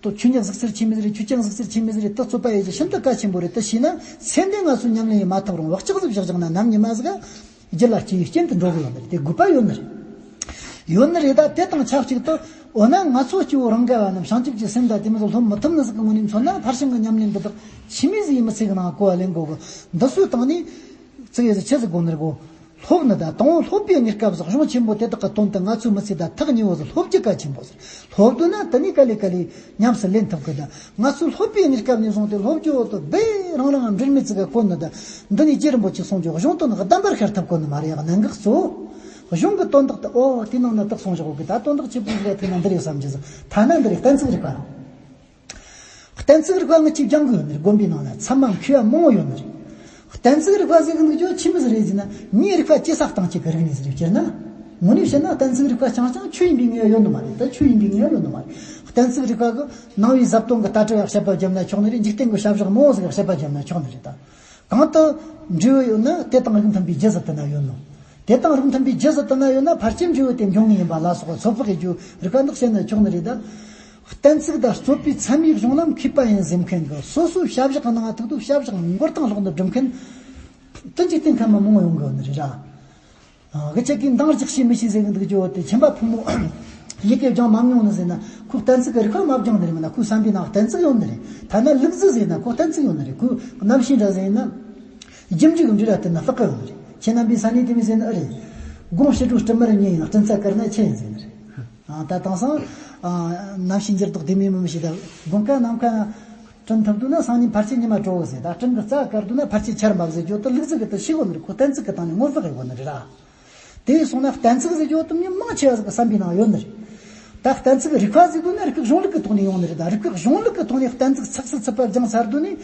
པོ་ཆོས་ཉིད་གཟུགས་ཚུལ་ཆི་མོ་ཟིག་རེད། ཆོས་ཅན་གཟུགས་ཚུལ་ཆི་མོ་ཟིག་རེད། དེ་རྩོད་པ་ཡེད་རྒྱུ་ཤིན་ཏུ་གལ་ཆེན་པོ་རེད། དེ་ཤེས་ན་ཚེ་འདི་ང་ཚོས་ཉམས་ལེན་ཡེད་མ་ཐུབ་རུང་བག་ཆགས་ཟིག་བཞག་བཞག་ན་ནམ་ཉི་མ་ཟིག་ག་རྒྱུད་ལ་སྐྱེ་བའི་རྐྱེན་དུ་འགྲོ་གི་ཡོད་ནི་རེད། དེ་དགོས་པ་ཡོད་ནི་རེད། ཡོད་ནི་རེད། ད་དེ་དང་ཆབས་ཅིག་ཏུ། འོ་ན་ང་ཚོ་སྐྱེ་བོ་རང་ག་བ་རྣམས་བྱང་ཆུབ་ཀྱི་སེམས་དང་དེ་མོ་ཟིག་སློབ་མི་ཐུབ་ནི་ཟིག་གི་ངོས་ནས་མཚོན་ན། ཕར་ཕྱིན་གྱི་ཉམས་ལེན་འདི་དག་ཆི་མོ་ཟིག་ཡིན་མི་ཚད་གི་ནང་གོ་བ་ལེན་དགོས་གི། འདི་ཚོའི་སྟེང་ནས་ཚིག་ཡོད་ཟིག་ཆི་ཟིག་གོ་ནི་རེད་གོ། སློབ་ནི་ད་དང་པོ་སློབ་པའི་གནས་སྐབས་སུ་གཞུང་ཆེན་པོ་དེ་དག་གི་དོན་དུ་ང་ཚོས་མི་ཚེ་ད་ཐག་ཉེ་བོ་ཟིག་སློབ་རྒྱུ་གལ་ཆེན་པོ་ཟིག་སློབ་དུས་ན་དེ་ནས་ག་ལེ་ག་ལེ་ཉམས་སུ་ལེན་ཐུབ་གི། ད་ང་ཚོས་སློབ་པའི་གནས་སྐབས་ནས་བཟུང་སྟེ་སློབ་རྒྱུ་བོ་དེ་དཔེ་རང་རང་འབྲེལ་མེད་ཅིག་ག་གོ་ནི། ད་འདི་ནས་རྗེ་རིན་པོ་ཆེས་གསུངས་རྒྱུ་གཞུང་དོན་གདམས་པར་ཤར་ཐུབ་གོ་ནི་མ་རེད། ཡང་གནད་འགག་གཙོ་བོ་གཞུང་གི་དོན་དག་དེ། ཨོ་དེ་ནང་ན་དག་གསུངས་བཞག་གོ་གི། ད་དོན་དག་ཆེ་པོ་ཟིག་ཐུག་ན་འདི་རེད་བསམ་གྱི་ཟིག་ཐ་ན་འདི་རེད། གཏན་ཚིགས་རིག་པ། གཏན་ཚིགས་རིག་པ་ངེད་ཀྱིས་སྦྱང་གི་ཡོད་ནི་རེད། དགོན་པའི་ནང་ན་ཚད་མ་མཁས་པ་མང་བོ་ཡོད་ནི་རེད། གཏན་ཚིགས་རིག་པ་ཟེར་གི་འདུག་རྒྱུ་ཆི་མོ་ཟིག་རེད་ཟེར་ན། མིའི་རིག་པ་ཇེ་སྲ་བཏང་བྱེད་ཀྱི་རིག་གནས་ཟིག་རེད། སྤྱིར་ན་དངོས་གནས་བཤད་ན་གཏན་ཚིགས་རིག་པ་རྐྱང་རྐྱང་ཆོས་ཡིན་པའི་ངེས་པ་ཡོད་ནི་མ་རེད། ད་ཆོས་ཡིན་པའི་ངེས་པ་ཡོད་ནི་མ་རེད། གཏན་ཚིགས་རིག་པ་གི་ནང་པའི་ཟབ་དོན་གི་ལྟ་གྲུབ་ཡག་བཤད་པ་བརྒྱབ་ན་ཆོག་ནི་རེད། འཇིག་རྟེན་གི་བྱ་བཞག་མང་བོ་ཟིག་བཤད་པ་བརྒྱབ་ན་ཆོག་ནི་རེད། ད་གང་དུ་འབྲས་བུ་ཡོད་ན་དེ་དང་རིགས་མཐུན་པའི་རྒྱུ་ཟིག་དེ་ན་ཡོད་ནོ། དེ་དང་རིགས་མཐུན་པའི་རྒྱུ་ཟིག་དེ་ན་ཡོད་ན་ཕར་ཕྱིན་འབྲས་བུ་དེ་འབྱུང་ངེས་ཡིན་པ་ལ་སོགས་པ་ཚོད་དཔག་གི་རྒྱུ་རིག་པ་འདི་བཤད་ན་ཆོག་ནི་རེད། ད་གཏན་ཚིགས་དང་རྩོད་པའི་ཚད་མའི་གཞུང་ལ་མཁས་པ་ཡིན་ཟེར་མཁན་གི། སོ་སོའི་བྱ་བཞག་གི་ནང་ཐུག་དུས་བྱ་བཞག་མགོ་རྟིང་སློག་ནས་སྒྲུབ་མཁན་དེ་འཇིག་རྟེན་ཁམས་མ་མང་བོ་ཡོང་གི་ཡོད་ནི་རེད་ར། ཨ། གི་ཅག་གིས་འདང་རྒྱག་ཤེས་མི་ཤེས་ཟེར་གི་འདུག་རྒྱུ་བོ་དེ། ཁྱིམ་པ་ཕོ་མོ་ཡི་གེ་སྦྱང་མ་མྱོང་ནི་ཟེར་ན། ཁོས་གཏན་ཚིགས་ཀྱི་རིག་པ་མ་སྦྱངས་ནི་རེད། མིན་ན་ཁོའི་བསམ་པའི་ནང་གཏན་ཚིགས་ཡོད་ནི་རེད། ཐ་ན་ལུག་རྫི་ཟེར་ན་ཁོ་གཏན་ཚིགས་ཡོད་ནི་རེད། ཁོའི་རྣམ་ཤེས་འདྲ་ཟེར་ན། རྒྱུ་འབྲས་ཀྱི་འབྲེལ་བ་དེ་ན་ལྷག་གི་ཡོད་ནི་རེད། ཁྱེད་རྣམ་པས་ས་གནས་དེ་མོ་ཟེར་ནི་ཨེ་རེད། དགུང་ཕྱི་དྲོ་སྤྲིན་དམར་ཉིན་ཡིན་ན་སྤྲིན་ཚ་དཀར་ན་ཆི་ཡིན་ཟེར་ནི་རེད། ཨ། ད་དེང་སང་། ཨ། གནམ་གཤིས་འགྱུར་ལྡོག་དེ་མོ་མི་ཤེས། ད་དགུན་ཁ་ནམ་ཁ་སྤྲིན་ཐུབ་དུས་ན་སང་ཉིན་ཕལ་ཆེར་ཉི་མ་དྲོ་བོ་ཟེར། ད་སྤྲིན་གི་རྩ་དཀར་དུས་ན་ཕལ་ཆེར་ཆར་འབབ་ཟེར་རྒྱུ་དེ་ལུག་རྫི་གིས་དེ་ཤེས་གོ་ནི་རེད། ཁོ་གཏན་ཚིགས་གི་སྟེང་ནས་ངོ་ཟློག་ཡེད་གོ་ནི་རེད་ར། དེ་སོང་ན་གཏན་ཚིགས་ཟེར་རྒྱུ་དེ་མི་མང་ཆེ་བ་ཟིག་གི་བསམ་པའི་ནང་ཡོད་ནི་རེད། ད་གཏན་ཚིགས་རིག་པ་ཟེར་དུས་ན་རིག་པའི་གཞུང་ལུགས་ཀྱི་ཐོག་ནས་ཡོང་ནི་རེད། ད་རིག་པའི་གཞུང་ལུགས་ཀྱི་ཐོག་ནས་གཏན་ཚིགས་ཚགས་སུ་ཚུད་པ་སྦྱངས་ཚར་དུས་ནས།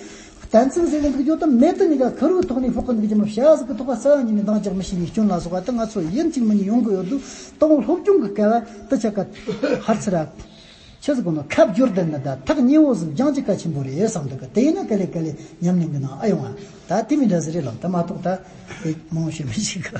གཏན་ཚིགས་ཟེར་གི་འདུག་རྒྱུ་དེ་མེད་དུ་ནི་ག་ཁུར་བོའི་ཐོག་ནས་ཕོག་གི་འདུག་རྒྱུ་མོ། བྱ་ཟིག་གི་ཐོག་ག་རྩ་བ་ཉིད་ནས་འདང་རྒྱག་མི་ཤེས་ནི་སྐྱོན་ལ་སོགས་པ་དེ་ང་ཚོ་ཡིན་གཅིག་མིན་གཉིས་ཡོང་གི་ཡོད་དུས། དང་པོ་སློབ་སྦྱོང་གི་སྐལ་བ་དེ་ཆ་ག་ཧར་ཚུར་ར། ཆི་ཟིག་གོ་ནོ། ཁ་བསྒྱུར་དེ་ནི་ད་ཐག་ཉེ་བོ་ཟིག་སྦྱང་རྒྱུ་གལ་ཆེན་པོ་རེད་བསམ་འདུག་གི། དེ་ཡིན་ན་ག་ལེ་ག་ལེ་ཉམས་ལེན་གི་ནང་ཨེ་ཡོང་བ། ད་དེ་མི་འདྲ་ཟིག་རེད་ལགས། ད་མ་གཏོགས་ད་དེ་མང་བོ་ཞིག་མི་ཤེས་གི།